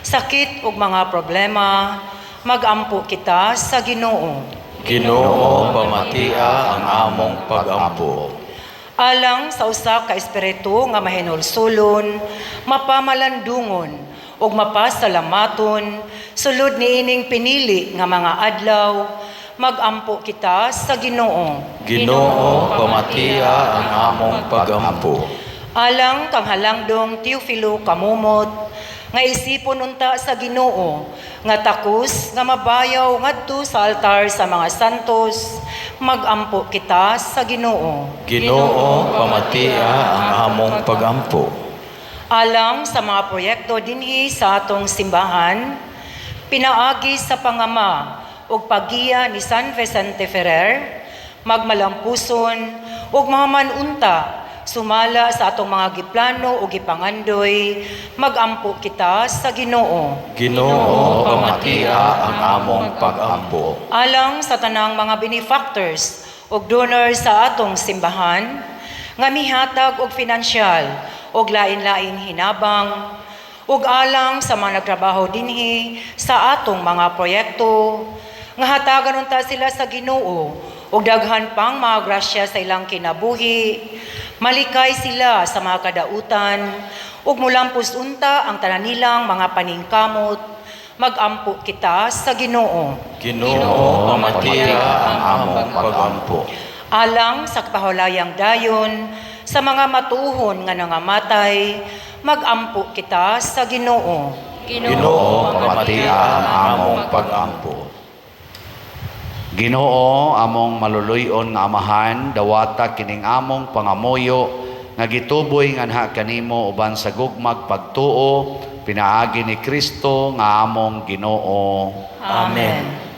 sakit ug mga problema, magampo kita sa Ginoo. Ginoo, pamatia ang among pagampo. Alang sa usa ka espiritu nga mahinulsulon, mapamalandungon ug mapasalamaton, sulod niining pinili nga mga adlaw, magampo kita sa Ginoo. Ginoo, pamatia ang among pagampo. Alang kang halangdong Teofilo Kamumot, Nga isipon unta sa Ginoo nga takos nga mabayaw ngadto sa altar sa mga santos, magampo kita sa Ginoo. Ginoo, pamatia ang among pagampo. Alang sa mga proyekto dinhi sa atong simbahan, pinaagi sa pangama ug paggiya ni San Vicente Ferrer, magmalampuson ug mahaman unta sumala sa atong mga giplano ug gipangandoy, magampo kita sa Ginoo. Ginoo, pamatia ang among pagampo. Alang sa tanang mga benefactors ug donors sa atong simbahan nga mihatag og finansyal ug lain-laing hinabang ug alang sa mga nagtrabaho dinhi sa atong mga proyekto nga hatagan unta sila sa Ginoo ug daghan pang mga grasya sa ilang kinabuhi, malikay sila sa mga kadautan ug mulampos unta ang tanan nilang mga paningkamot, magampo kita sa Ginoo. Ginoo, pamatia ang among pagampo. Alang sa kapahulayang dayon sa mga matuhon nga nangamatay, magampo kita sa Ginoo. Ginoo, pamatia ang among pagampo. Ginoo, among maluluy-on nga amahan, dawata kining among pangamuyo nga gituboy nganha kanimo uban sa gugmag pagtuo pinaagi ni Kristo nga among Ginoo. Amen.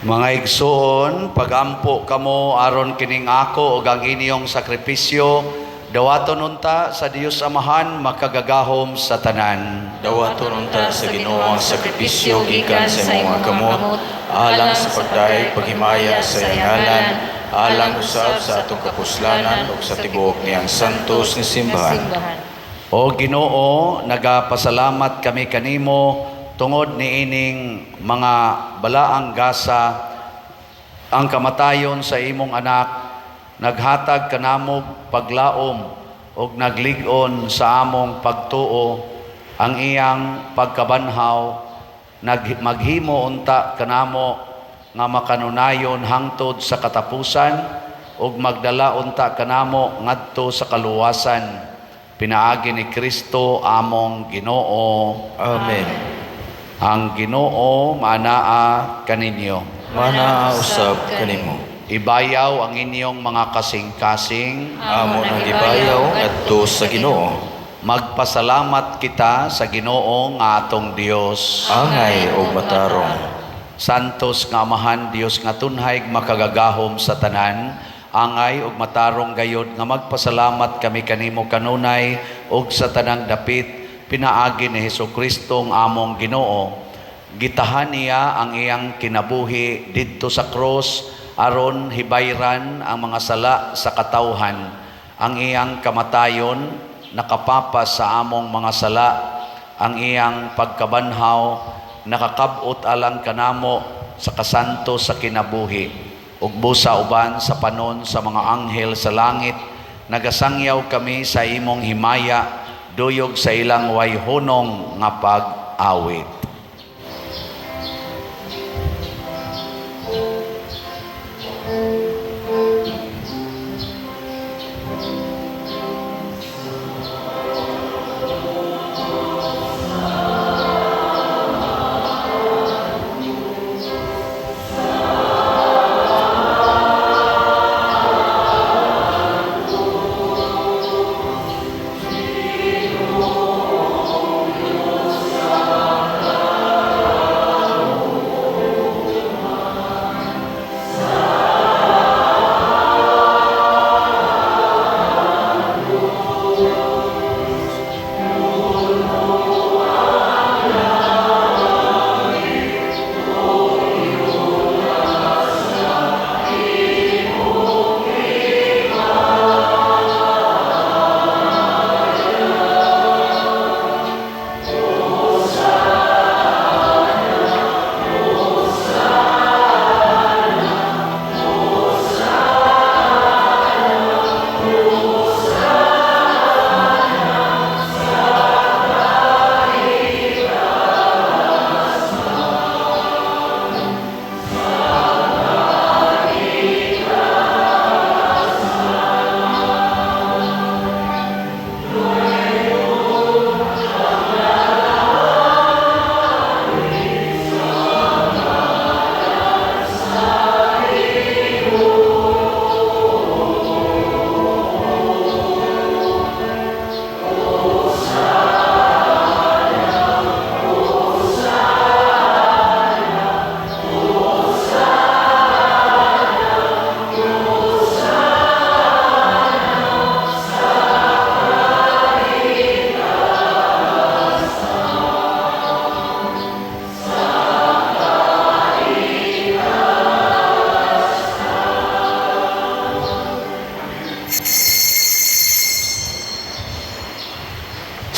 Mga igsoon, pagampo kamo aron kining ako ug ang inyong sakripisyo, dawaton unta sa Dios Amahan makagagahom sa tanan. Dawaton unta sa Ginoo ang sakripisyo gikan sa imong mga kamot, alang sa pagdayeg paghimaya sa iyang ngalan, alang usab sa atong kapuslanan ug sa tibuok niyang santos nga simbahan. O Ginoo, nagapasalamat kami kanimo tungod niining mga balaang gasa ang kamatayon sa imong anak naghatag kanamo paglaom ug naglig-on sa among pagtuo. Ang iyang pagkabanhaw maghimo unta kanamo nga makanunayon hangtod sa katapusan ug magdala unta kanamo ngadto sa kaluwasan pinaagi ni Kristo among Ginoo. Amen. Ang Ginoo maanaa kaninyo. Manaa usab kanimo. Ibayaw ang inyong mga kasing-kasing. Amo nang gibayaw ngadto sa Ginoo. Magpasalamat kita sa Ginoo nga atong Dios. Angay og matarong. Santos nga Amahan, Dios nga tunhay makagagahom sa tanan, angay ug matarong gayod nga magpasalamat kami kanimo kanunay ug sa tanang dapit pinaagi ni Hesukristo ang among Ginoo. Gitahan niya ang iyang kinabuhi didto sa krus aron hibayran ang mga sala sa katawhan. Ang iyang kamatayon nakapapas sa among mga sala, ang iyang pagkabanhaw nakakab-ot alang kanamo sa kasanto sa kinabuhi. Ug busa uban sa panon sa mga anghel sa langit, nagasangyaw kami sa imong himaya, duyog sa ilang wayhunong nga pag-awit.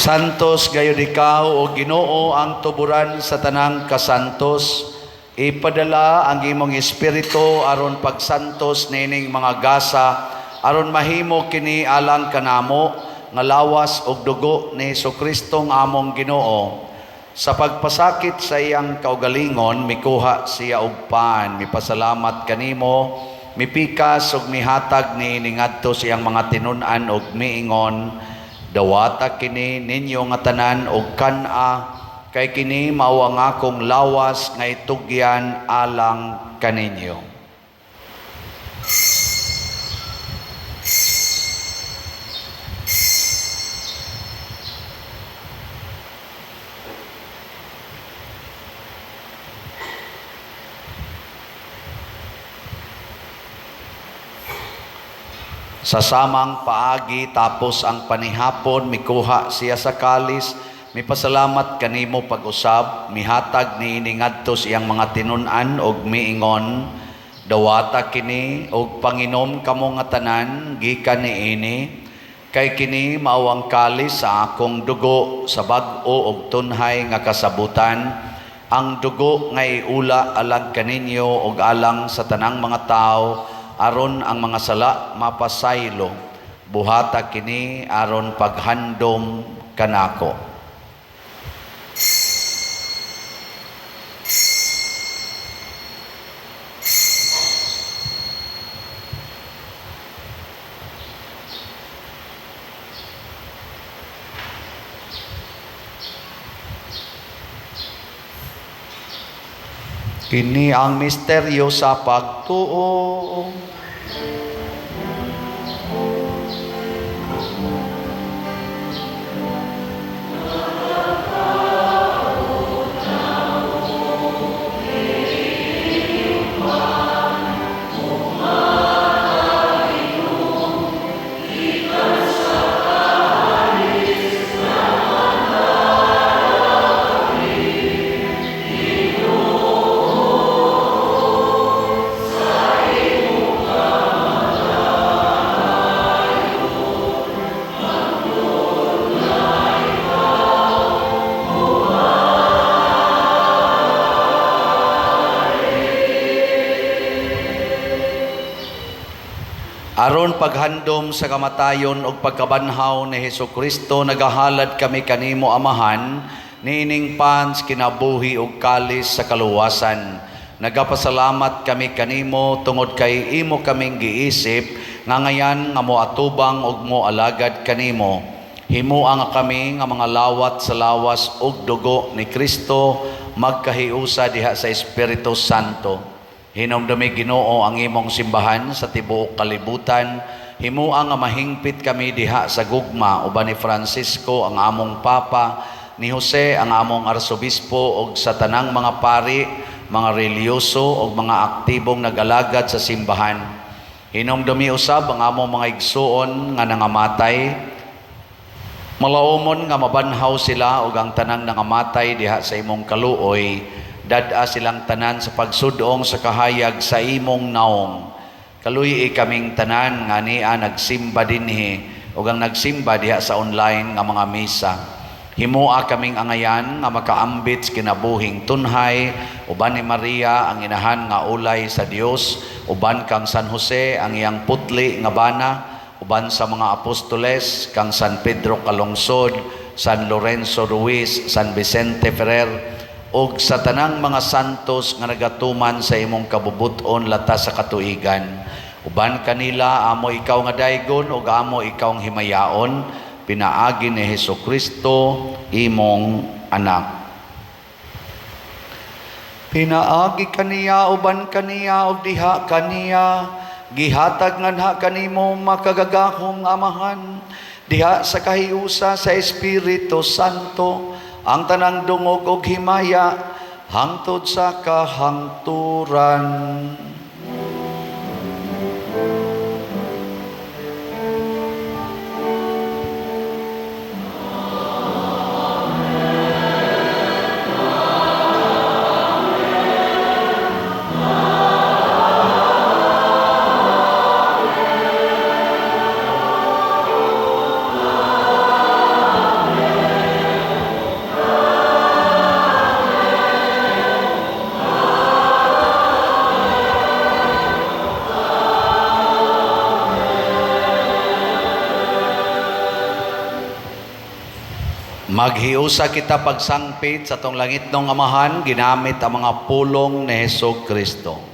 Santos gayud ikaw o Ginoo ang tuburan sa tanang kasantos. Ipadala ang imong espiritu aron pagsantos nining mga gasa aron mahimo kini alang kanamo nga lawas ug dugo ni Hesukristo nga among Ginoo. Sa pagpasakit sa iyang kaugalingon, mikuha siya og pan, mipasalamat kanimo, mipikas ug mihatag niini ngadto sa iyang mga tinun-an ug miingon, dawata kini ninyo nga tanan og kan-a, kay kini mao ang akong lawas nga itugyan alang kaninyo. Sa samang paagi tapos ang panihapon, mikuha siya sa kalis, mipasalamat kanimo pag-usab, mihatag niini ngadto sa iyang mga tinun-an og miingon, dawata kini og panginom kamo nga tanan gikan niini, kay kini mao ang kalis sa akong dugo sa bag-o og tunhay nga kasabutan, ang dugo nga iula alang kaninyo og alang sa tanang mga tawo aron ang mga sala mapasaylo. Buhata kini aron paghandom kanako. Kini ang misteryo sa pagtuo. Aron paghandom sa kamatayon ug pagkabanhaw ni Hesukristo, nagahalad kami kanimo Amahan niining pans kinabuhi ug kalis sa kaluwasan. Nagapasalamat kami kanimo tungod kay imo kaming giisip nga ngayan nga moatubang ug moalagad kanimo. Himoa nga kami nga mga lawat sa lawas ug dugo ni Kristo magkahiusa diha sa Espiritu Santo. Hinumdumi Ginoo ang imong simbahan sa tibuok kalibutan. Himoa nga mahingpit kami diha sa gugma uban ni Francisco ang among Papa, ni Jose ang among Arsobispo ug sa tanang mga pari, mga relihiyoso ug mga aktibong nag-alagad sa simbahan. Hinumdumi usab ang among mga igsuon nga nangamatay. Malaumon nga mabanhaw sila ug ang tanang nangamatay diha sa imong kaluoy. Dad-a silang tanan sa pagsudong sa kahayag sa imong naong. Kaluy-i kaming tanan nga nia nagsimba dinhi ug ang nagsimba diha sa online nga mga misa. Himoa kaming angayan nga makaambit sa kinabuhing tunhay uban ni Maria ang inahan nga ulay sa Dios, uban kang San Jose ang iyang putli nga bana, uban sa mga apostoles kang San Pedro Calungsod, San Lorenzo Ruiz, San Vicente Ferrer, ug sa tanang mga santos nga nagatuman sa imong kabubut-on lata sa katuigan. Uban kanila amo ikaw nga daygon ug amo ikaw ang himayaon, pinaagi ni Hesukristo imong anak. Pinaagi kaniya uban kaniya ug diha kaniya gihatag nganha kanimo makagagahom Amahan diha sa kahiusa sa Espiritu Santo ang tanang dungog og himaya hangtod sa kahangturan. Amen. Maghiusa kita pagsangpit sa atong langitnong Amahan ginamit ang mga pulong ni Hesus Kristo.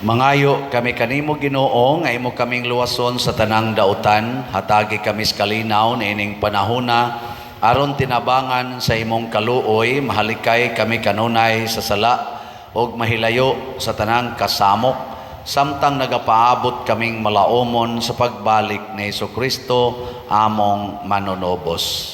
Mangayo kami kanimo, Ginoo, nga imo kaming luwason sa tanang dautan, hatagi kami sa kalinaw niining panahona aron tinabangan sa imong kaluoy mahalikay kami kanunay sa sala ug mahilayo sa tanang kasamok samtang nagapaabot kaming malaomon sa pagbalik ni Kristo among manunobos.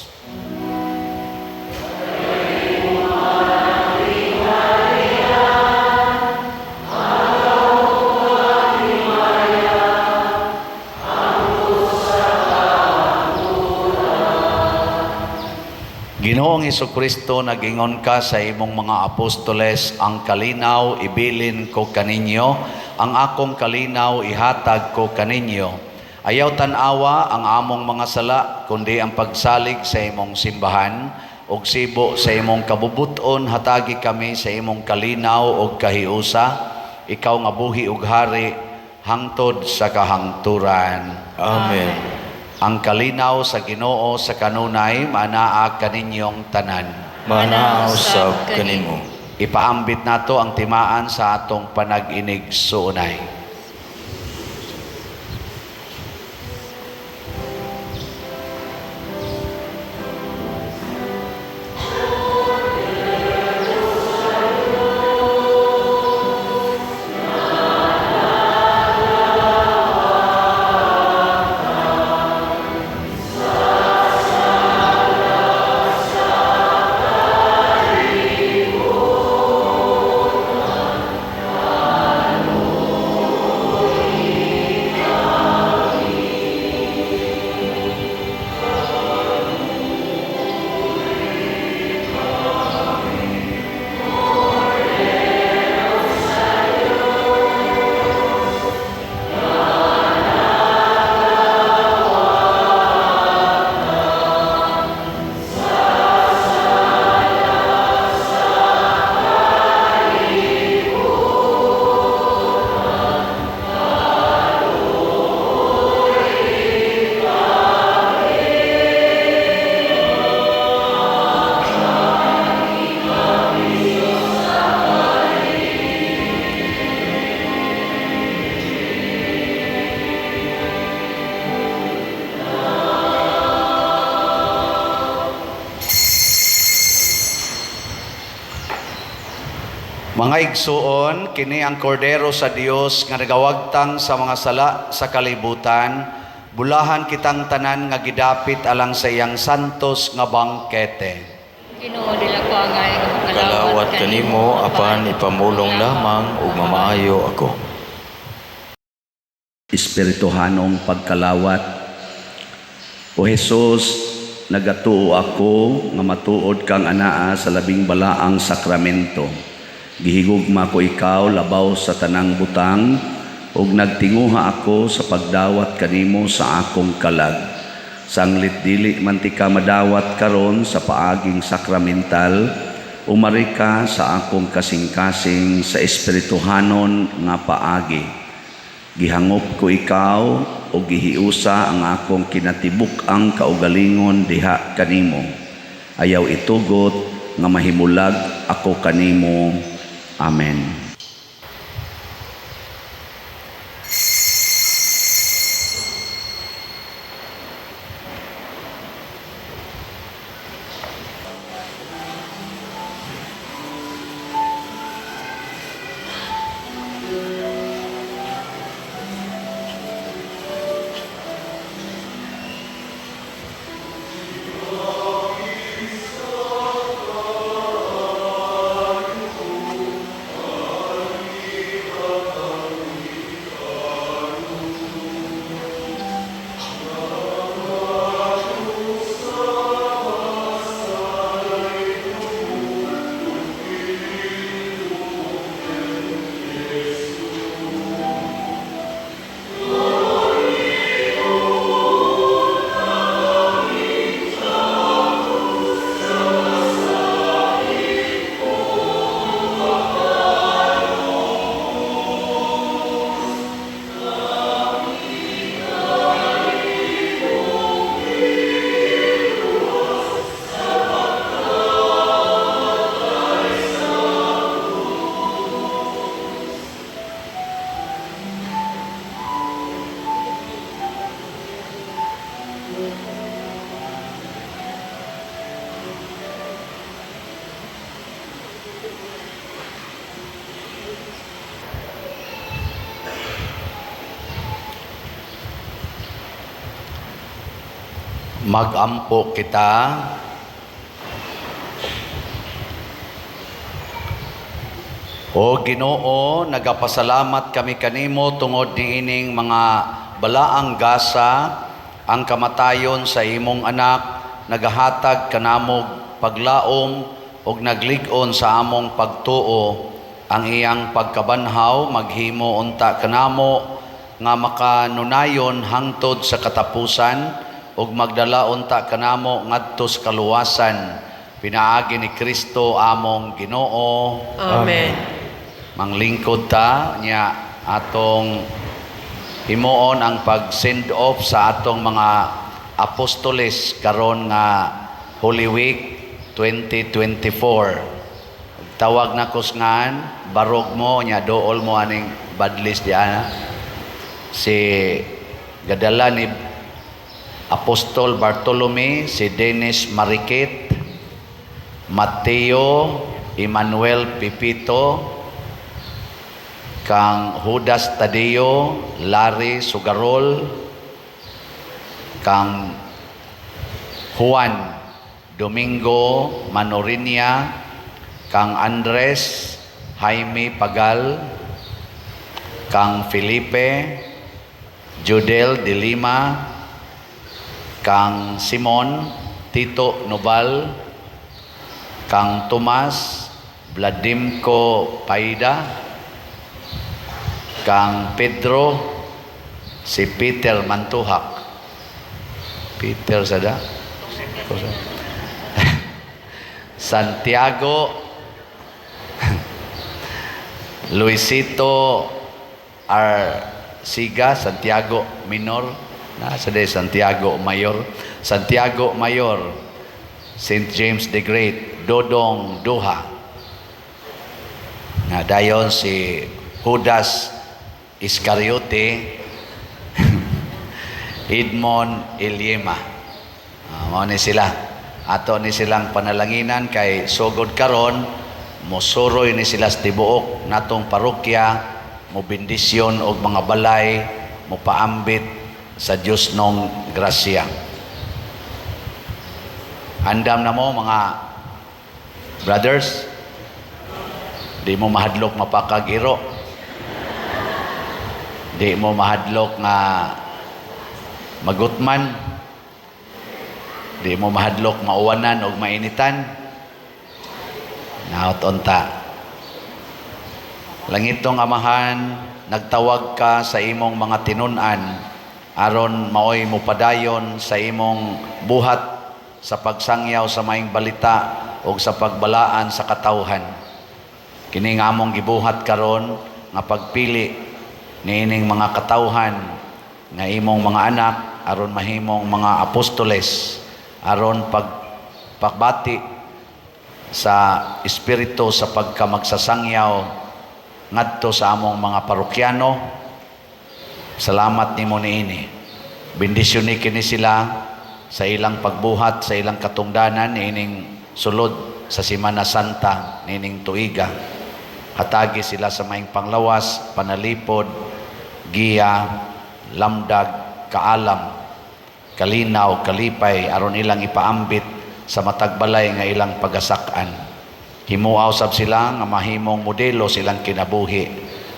Ginoong Kristo, nagingon ka sa imong mga apostoles, "Ang kalinaw ibilin ko kaninyo, ang akong kalinaw ihatag ko kaninyo." Ayaw tan-awa ang among mga sala, kundi ang pagsalig sa imong simbahan, ug sibo sa imong kabubuton hatagi kami sa imong kalinaw ug kahiusa, ikaw nga buhi ug hari hangtod sa kahangturan. Amen. Ang kalinaw sa Ginoo sa kanunay manaa kaninyong tanan. Manaa usab kanimo. Ipaambit nato ang timaan sa atong panag-inig suunay. Mga igsuon, kini ang kordero sa Dios nga nagawagtang sa mga sala sa kalibutan. Bulahan kitang tanan nga gidapit alang sa iyang santos nga bangkete. Ginoo, dili ko angay nga Kalawat makalawat kanimo apan ipamulong lamang ug mamaayo ako. Espirituhanong pagkalawat. O Jesus, nagatuo ako nga matuod kang anaa sa labing balaang sakramento. Gihigugma ko ikaw labaw sa tanang butang ug nagtinguha ako sa pagdawat kanimo sa akong kalag. Sanglit dili man tika madawat karon sa paaging sakramental, umari ka sa akong kasing-kasing sa espirituhanon nga paagi. Gihangop ko ikaw o gihiusa ang akong kinatibuk-ang kaugalingon diha kanimo. Ayaw itugot nga mahimulag ako kanimo. Amen. Magampo kita. O Ginoo, nagapasalamat kami kanimo tungod niining mga balaang gasa. Ang kamatayon sa imong anak nagahatag kanamog paglaom ug naglig-on sa among pagtuo. Ang iyang pagkabanhaw maghimo unta kanamo nga makanunayon hangtod sa katapusan ug magdala unta kanamo ngadto sa kaluwasan, pinaagi ni Kristo among Ginoo. Amen. Manglingkod ta nya, atong himuon ang pag-send off sa atong mga apostoles karon nga Holy Week 2024. Tawag na kusngan, barog mo nya, dool mo aning badlis diana. Si gadala ni Apostol Bartolome, si Dennis Mariquit, Mateo Emmanuel Pipito, kang Judas Tadeo, Larry Sugarol, kang Juan Domingo Manorinia, kang Andres Jaime Pagal, kang Felipe Judel de Lima, kang Simon Tito Nobal, kang Tomas Vladimko Paida, kang Pedro, si Peter Mantuhak. Peter sada? Santiago Luisito Arciga, Santiago Minor, na sa Santiago Mayor, Santiago Mayor, St. James the Great, Dodong Duha. Na dayon si Judas Iscariote, Edmond Iliema. Mao ni sila. Ato ni silang panalanginan kay sugod karon mosuroy ni sila sa tibuok natong parokya, mo bendisyon og mga balay, mo paambit sa Dios nong grasya. Andam na mo, mga brothers, di mo mahadlok mapakagiro. Di mo mahadlok nga magutman. Di mo mahadlok mauwanan og mainitan. Naot unta. Langitong Amahan, nagtawag ka sa imong mga tinun-an aron maoy mopadayon sa imong buhat sa pagsangyaw sa maayong balita ug sa pagbalaan sa katawhan. Kini nga among gibuhat karon nga pagpili niining mga katawhan nga imong mga anak aron mahimong mga apostoles, aron pagpabati sa espiritu sa pagkamagsasangyaw ngadto sa among mga parokyano. Salamat nimo niini. Bendisyon ni kini sila sa ilang pagbuhat, sa ilang katungdanan niining sulod sa Semana Santa niining tuiga. Hatagi sila sa maayong panglawas, panalipod, giya, lamdag, kaalam, kalinaw, kalipay aron ilang ipaambit sa matag balay nga ilang pagasak-an. Himuaw sab sila nga mahimong modelo silang kinabuhi.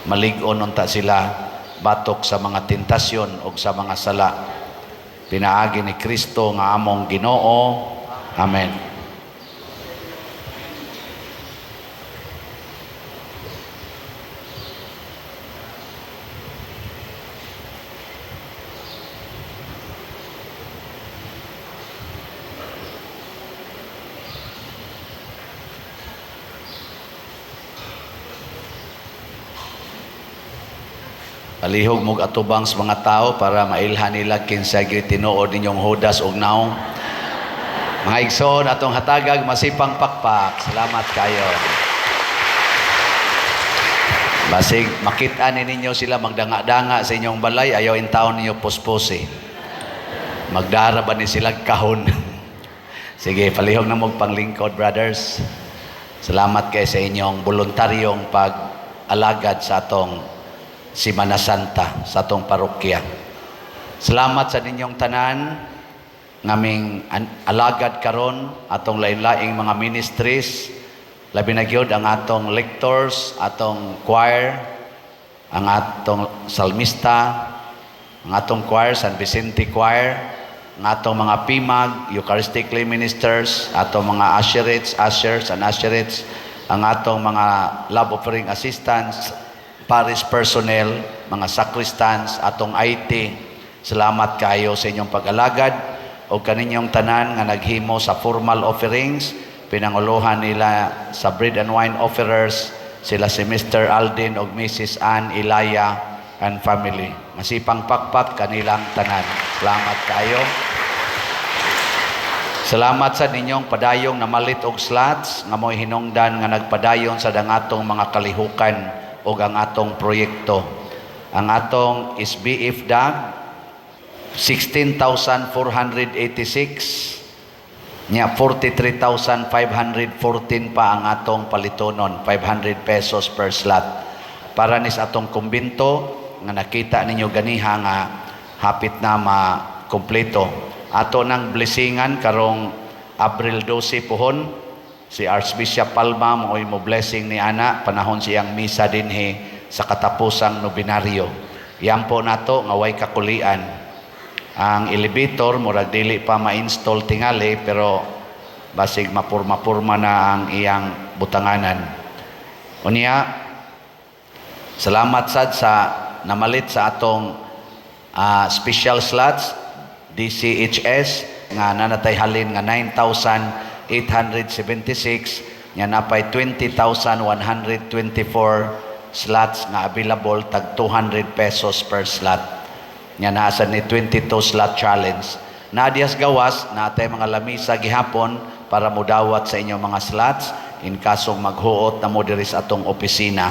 Malig-on unta sila batok sa mga tentasyon o sa mga sala. Pinaagi ni Kristo nga among Ginoo. Amen. Palihog mog atubang sa mga tao para mailhan nila kinsa gyud tinuod ninyong Judas og naong. Mga igsoon, atong hatagag masipang pakpak. Salamat kayo. Basig makita ni ninyo sila magdanga-danga sa inyong balay, ayaw intawon ninyo puspusi. Magdara ba ni sila kahon? Sige, palihog na mog panglingkod, brothers. Salamat kay sa inyong voluntaryong pag-alagad sa atong Semana Santa, sa atong parokya. Salamat sa ninyong tanan. ngaming alagad karon, atong lain-laing mga ministries, labi na gyud ang atong lectors, atong choir, ang atong salmista, ang atong choir, San Vicente Choir, ang atong mga PIMAG, Eucharistic Lay Ministers, atong mga usherates, ushers and usherettes, ang atong mga love offering assistants, parish personnel, mga sacristans, atong IT. Salamat kayo sa inyong pag-alagad o kaninyong tanan nga naghimo sa formal offerings, pinanguluhan nila sa bread and wine offerers, sila si Mr. Alden og Mrs. Ann Ilaya and family. Masipang pakpak kanilang tanan. Salamat kayo. Salamat sa ninyong padayong namalit og slots nga mo'y hinungdan nga nagpadayon sa atong mga kalihukan ug ang atong proyekto. Ang atong SBF DAG 16,486 nya, 43,514 pa ang atong palitonon, 500 pesos per slot para nis atong kumbinto nga nakita ninyo ganiha nga hapit na ma-kompleto. Ato nang blessingan karong Abril 12 pohon. Si Archbishop Palma mo'y mo blessing ni ana panahon siyang misa dinhi sa katapusang nobinaryo. Yampo nato nga way kakulian. Ang elevator murag dili pa ma-install tingali, pero basig mapurma-purma na ang iyang butanganan. Unya, salamat sad sa namalit sa atong special slots DCHS nga nanatay halin nga 9,876 nga napay 20,124 slots nga available, tag 200 pesos per slot nga naa sa ni 22 slot challenge. Nadias gawas natay mga lamisa gihapon para mudawat sa inyong mga slots in kasong maghuot na mo diri sa atong opisina.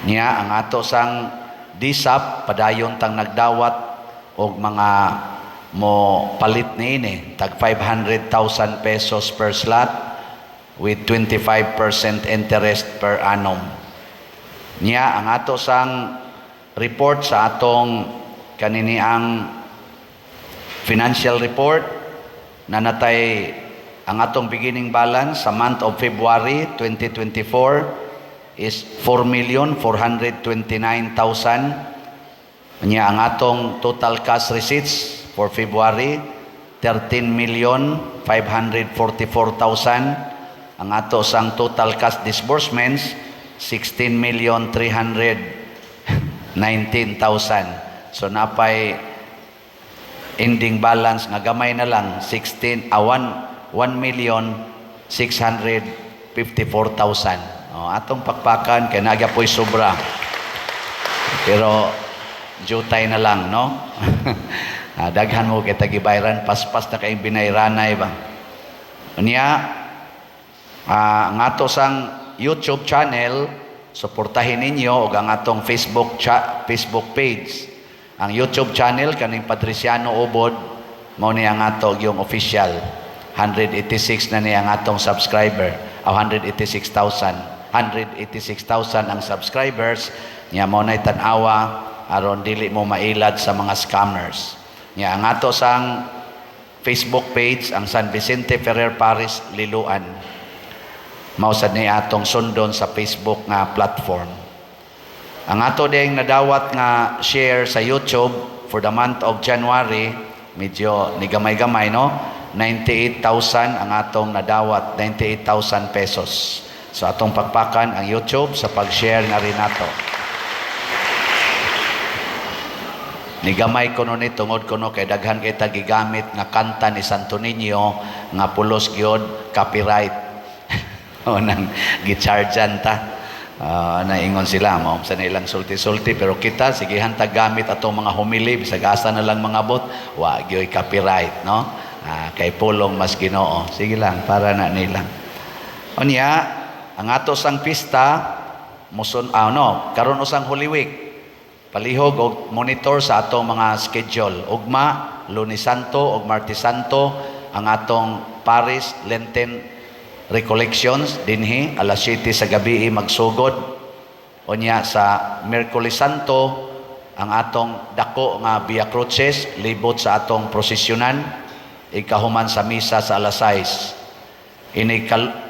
Niya ang ato sang DSAP, padayon tang nagdawat og mga mo palit niini, tag 500,000 pesos per slot with 25% interest per annum. Niya ang ato sang report sa atong kanini ang financial report na natay ang atong beginning balance sa month of February 2024 is 4,429,000. Nya ang atong total cash receipts for February, 13,544,000. Ang ato sang total cash disbursements, 16,319,000. So napay ending balance nga gamay na lang, 16 1 1,654,000. Oh, atong pakpakan kay nagya po'y sobra. Pero jutay na lang, no? Daghan mo kay tagibayran, paspas na kay binayranay ba. Unya, ang ato sang YouTube channel, suportahin ninyo ug ang atong Facebook page. Ang YouTube channel kaning Patriciano Ubod mao ni ang ato yung official. 186 na ni ang atong subscriber. 186,000. 186,000 ang subscribers niya. Mo nay tan-awa aron dili mo mailad sa mga scammers. Niya ang ato sang Facebook page, ang San Vicente Ferrer Parish Liloan. Mao sad ni atong sundon sa Facebook nga platform. Ang ato ding nadawat nga share sa YouTube for the month of January, medyo nigamay-gamay, no? 98,000 ang atong nadawat, 98,000 pesos. So atong pakpakan ang YouTube sa pag-share na rin nato. Nigamay kuno ni tungod kuno kay daghan kay gigamit nga kanta ni Santo Niño nga pulos gyud copyright. O nang gichargean ta. Naingon sila mo sa nilang sulti-sulti, pero kita sigihan ta gamit atong mga homily bisag asa na lang mga bot, wa gyoy copyright, no? Kay pulong mas Ginoo. Sige lang, para na nila. Unya, ang ato sang pista muson, no, karon usang Holy Week. Palihog og monitor sa atong mga schedule. Ugma, Lunes Santo ug Martes Santo ang atong Paris Lenten Recollections dinhi alas 7 sa gabi magsugod. Unya sa Miyerkules Santo Ang atong dako nga Via Crucis libot sa atong prosesyonan ikahuman sa misa sa alas 6. Ini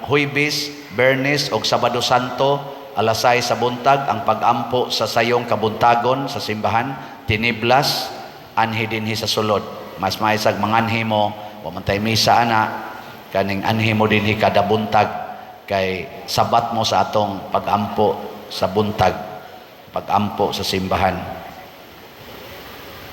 Huybis, Bernes og Sabado Santo, alas 6 sa buntag ang pagampo sa sayong kabuntagon sa simbahan, tiniblas anhi dinhi sa sulod. Mas maisag manganhi mo, wa man tay misa ana, kaning anhi mo dinhi kada buntag kay sabat mo sa atong pagampo sa buntag, pagampo sa simbahan.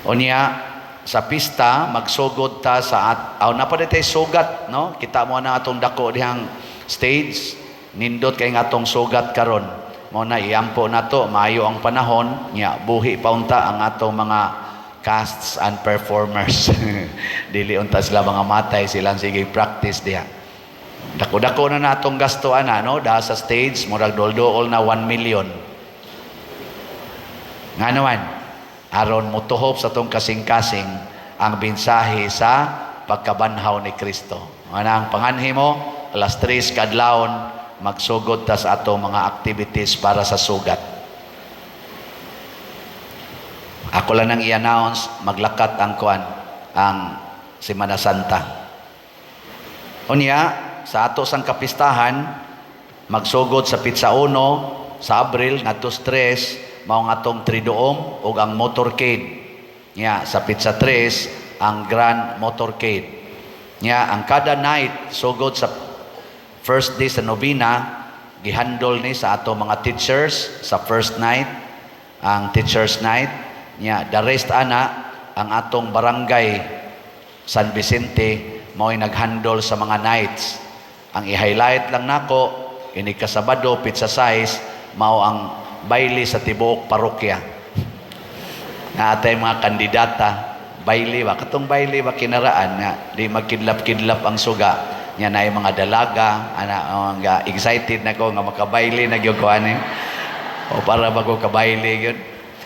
Unya sa pista magsugod ta sa at aw na pa tay sugat, no? Kita mo na atong dako dihang stage, nindot kay nga atong sugat karon. Mo na iampo nato maayo ang panahon nya, buhi pa unta ang atong mga casts and performers. Dili unta sila mga matay, silang sige practice diha. Dako-dako na natong gasto ana, no? Daha sa stage murag dol-dool na 1 million. Nga naman, aron motuhop sa tong kasing-kasing ang mensahe sa pagkabanhaw ni Kristo. Ana ang panganhi mo, alas 3 kadlawon, magsugod ta sa atong mga activities para sa sugat. Ako lang nang i-announce, maglakat ang kuan, ang Semana Santa. Unya, sa ato sang kapistahan, magsugod sa petsa 1 sa Abril ngadto sa 3, mao ang atong Triduum ug ang motorcade. Nya sa petsa 3 ang Grand Motorcade. Nya ang kada night sugod sa first day sa novena, gihandol ni sa ato mga teachers sa first night, ang teachers night. Nya the rest ana ang atong barangay San Vicente mao'y naghandol sa mga nights. Ang i-highlight lang nako ini kasabado petsa 6 mao ang baile sa tibuok parokya. Naatay mga kandidata, baile ba katong baile ba kinaraan nga di magkidlap-kidlap ang suga nya, naay mga dalaga ana, oh, nga excited na ko nga makabaile na gyud ko ani o para bago kabaile gyud.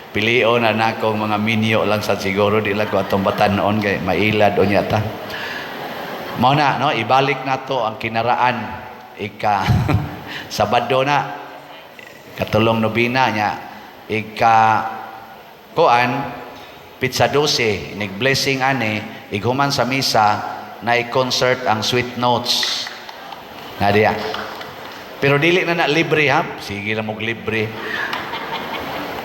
Pilion na nako mga minyo lang sa siguro, di lang ko atong batan-on kay mailad unya ta. Mao na, no, ibalik nato ang kinaraan ika Sabado na katulong nobina nya ika kuan petsa 12 nig blessing ani ighuman sa misa na concert ang Sweet Notes na diya. Pero dili na na libre ha, sige lang og libre.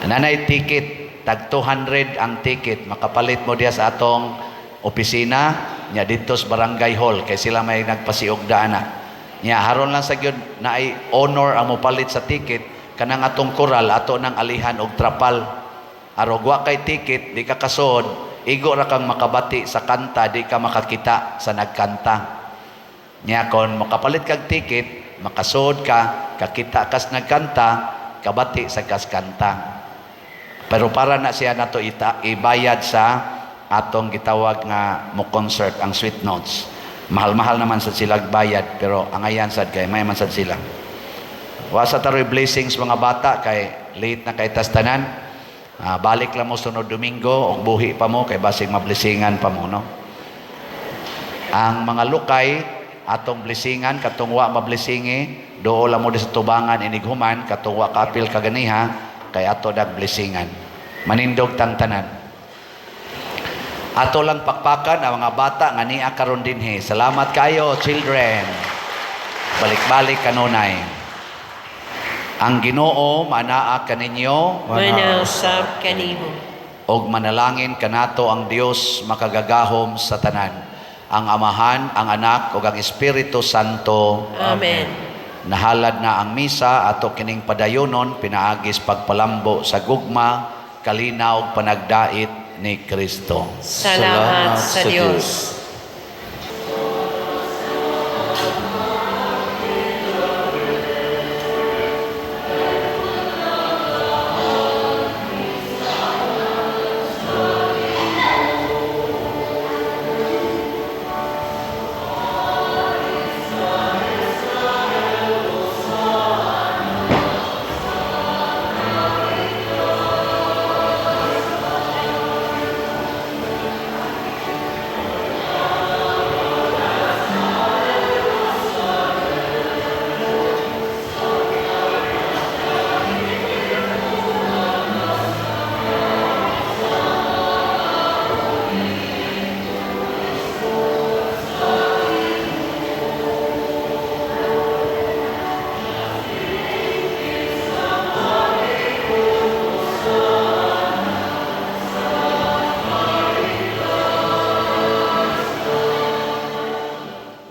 Nanay ticket, tag 200 ang ticket, makapalit mo diya sa atong opisina nya didto sa barangay hall kay sila may nagpasiugda ana. Nya haron lang sa gyud naay honor ang mopalit sa ticket, kanang atong koral ato nang alihan og trapal. Arog wa kay ticket, di ka kasod, igo ra kang makabati sa kanta, di ka makakita sa nagkanta. Nya kon makapalit kag ticket, makasod ka, kakita kas nagkanta, kabati sa kas kanta. Pero para na siya nato ibayad sa atong gitawag nga mo concert ang Sweet Notes. Mahal-mahal naman sa sila bayad, pero angayan sad kay may man sad sila. Wa sa taroy blessings mga bata kay late na kay tas tanan. Ah, balik lang mo sunod Domingo og buhi pa mo kay basig mablessingan pa mo, no. Ang mga lukay atong blessingan, katong wa mablessingi, duol lang mo di sa tubangan inighuman, katong wa kapil kaganiha kay ato dag blessingan. Manindog tang tanan. Ato lang pakpakan ang mga bata nga nia karon dinhi. Salamat kayo, children. Balik-balik kanunay. Ang Ginoo manaa kaninyo. Manausab kanimo. Og manalangin kanato ang Dios makagagahom sa tanan, ang Amahan, ang Anak ug ang Espiritu Santo. Amen. Nahalad na ang misa, ato kining padayonon pinaagis pagpalambo sa gugma, kalinaw ug panagdait ni Kristo. Salamat sa Dios.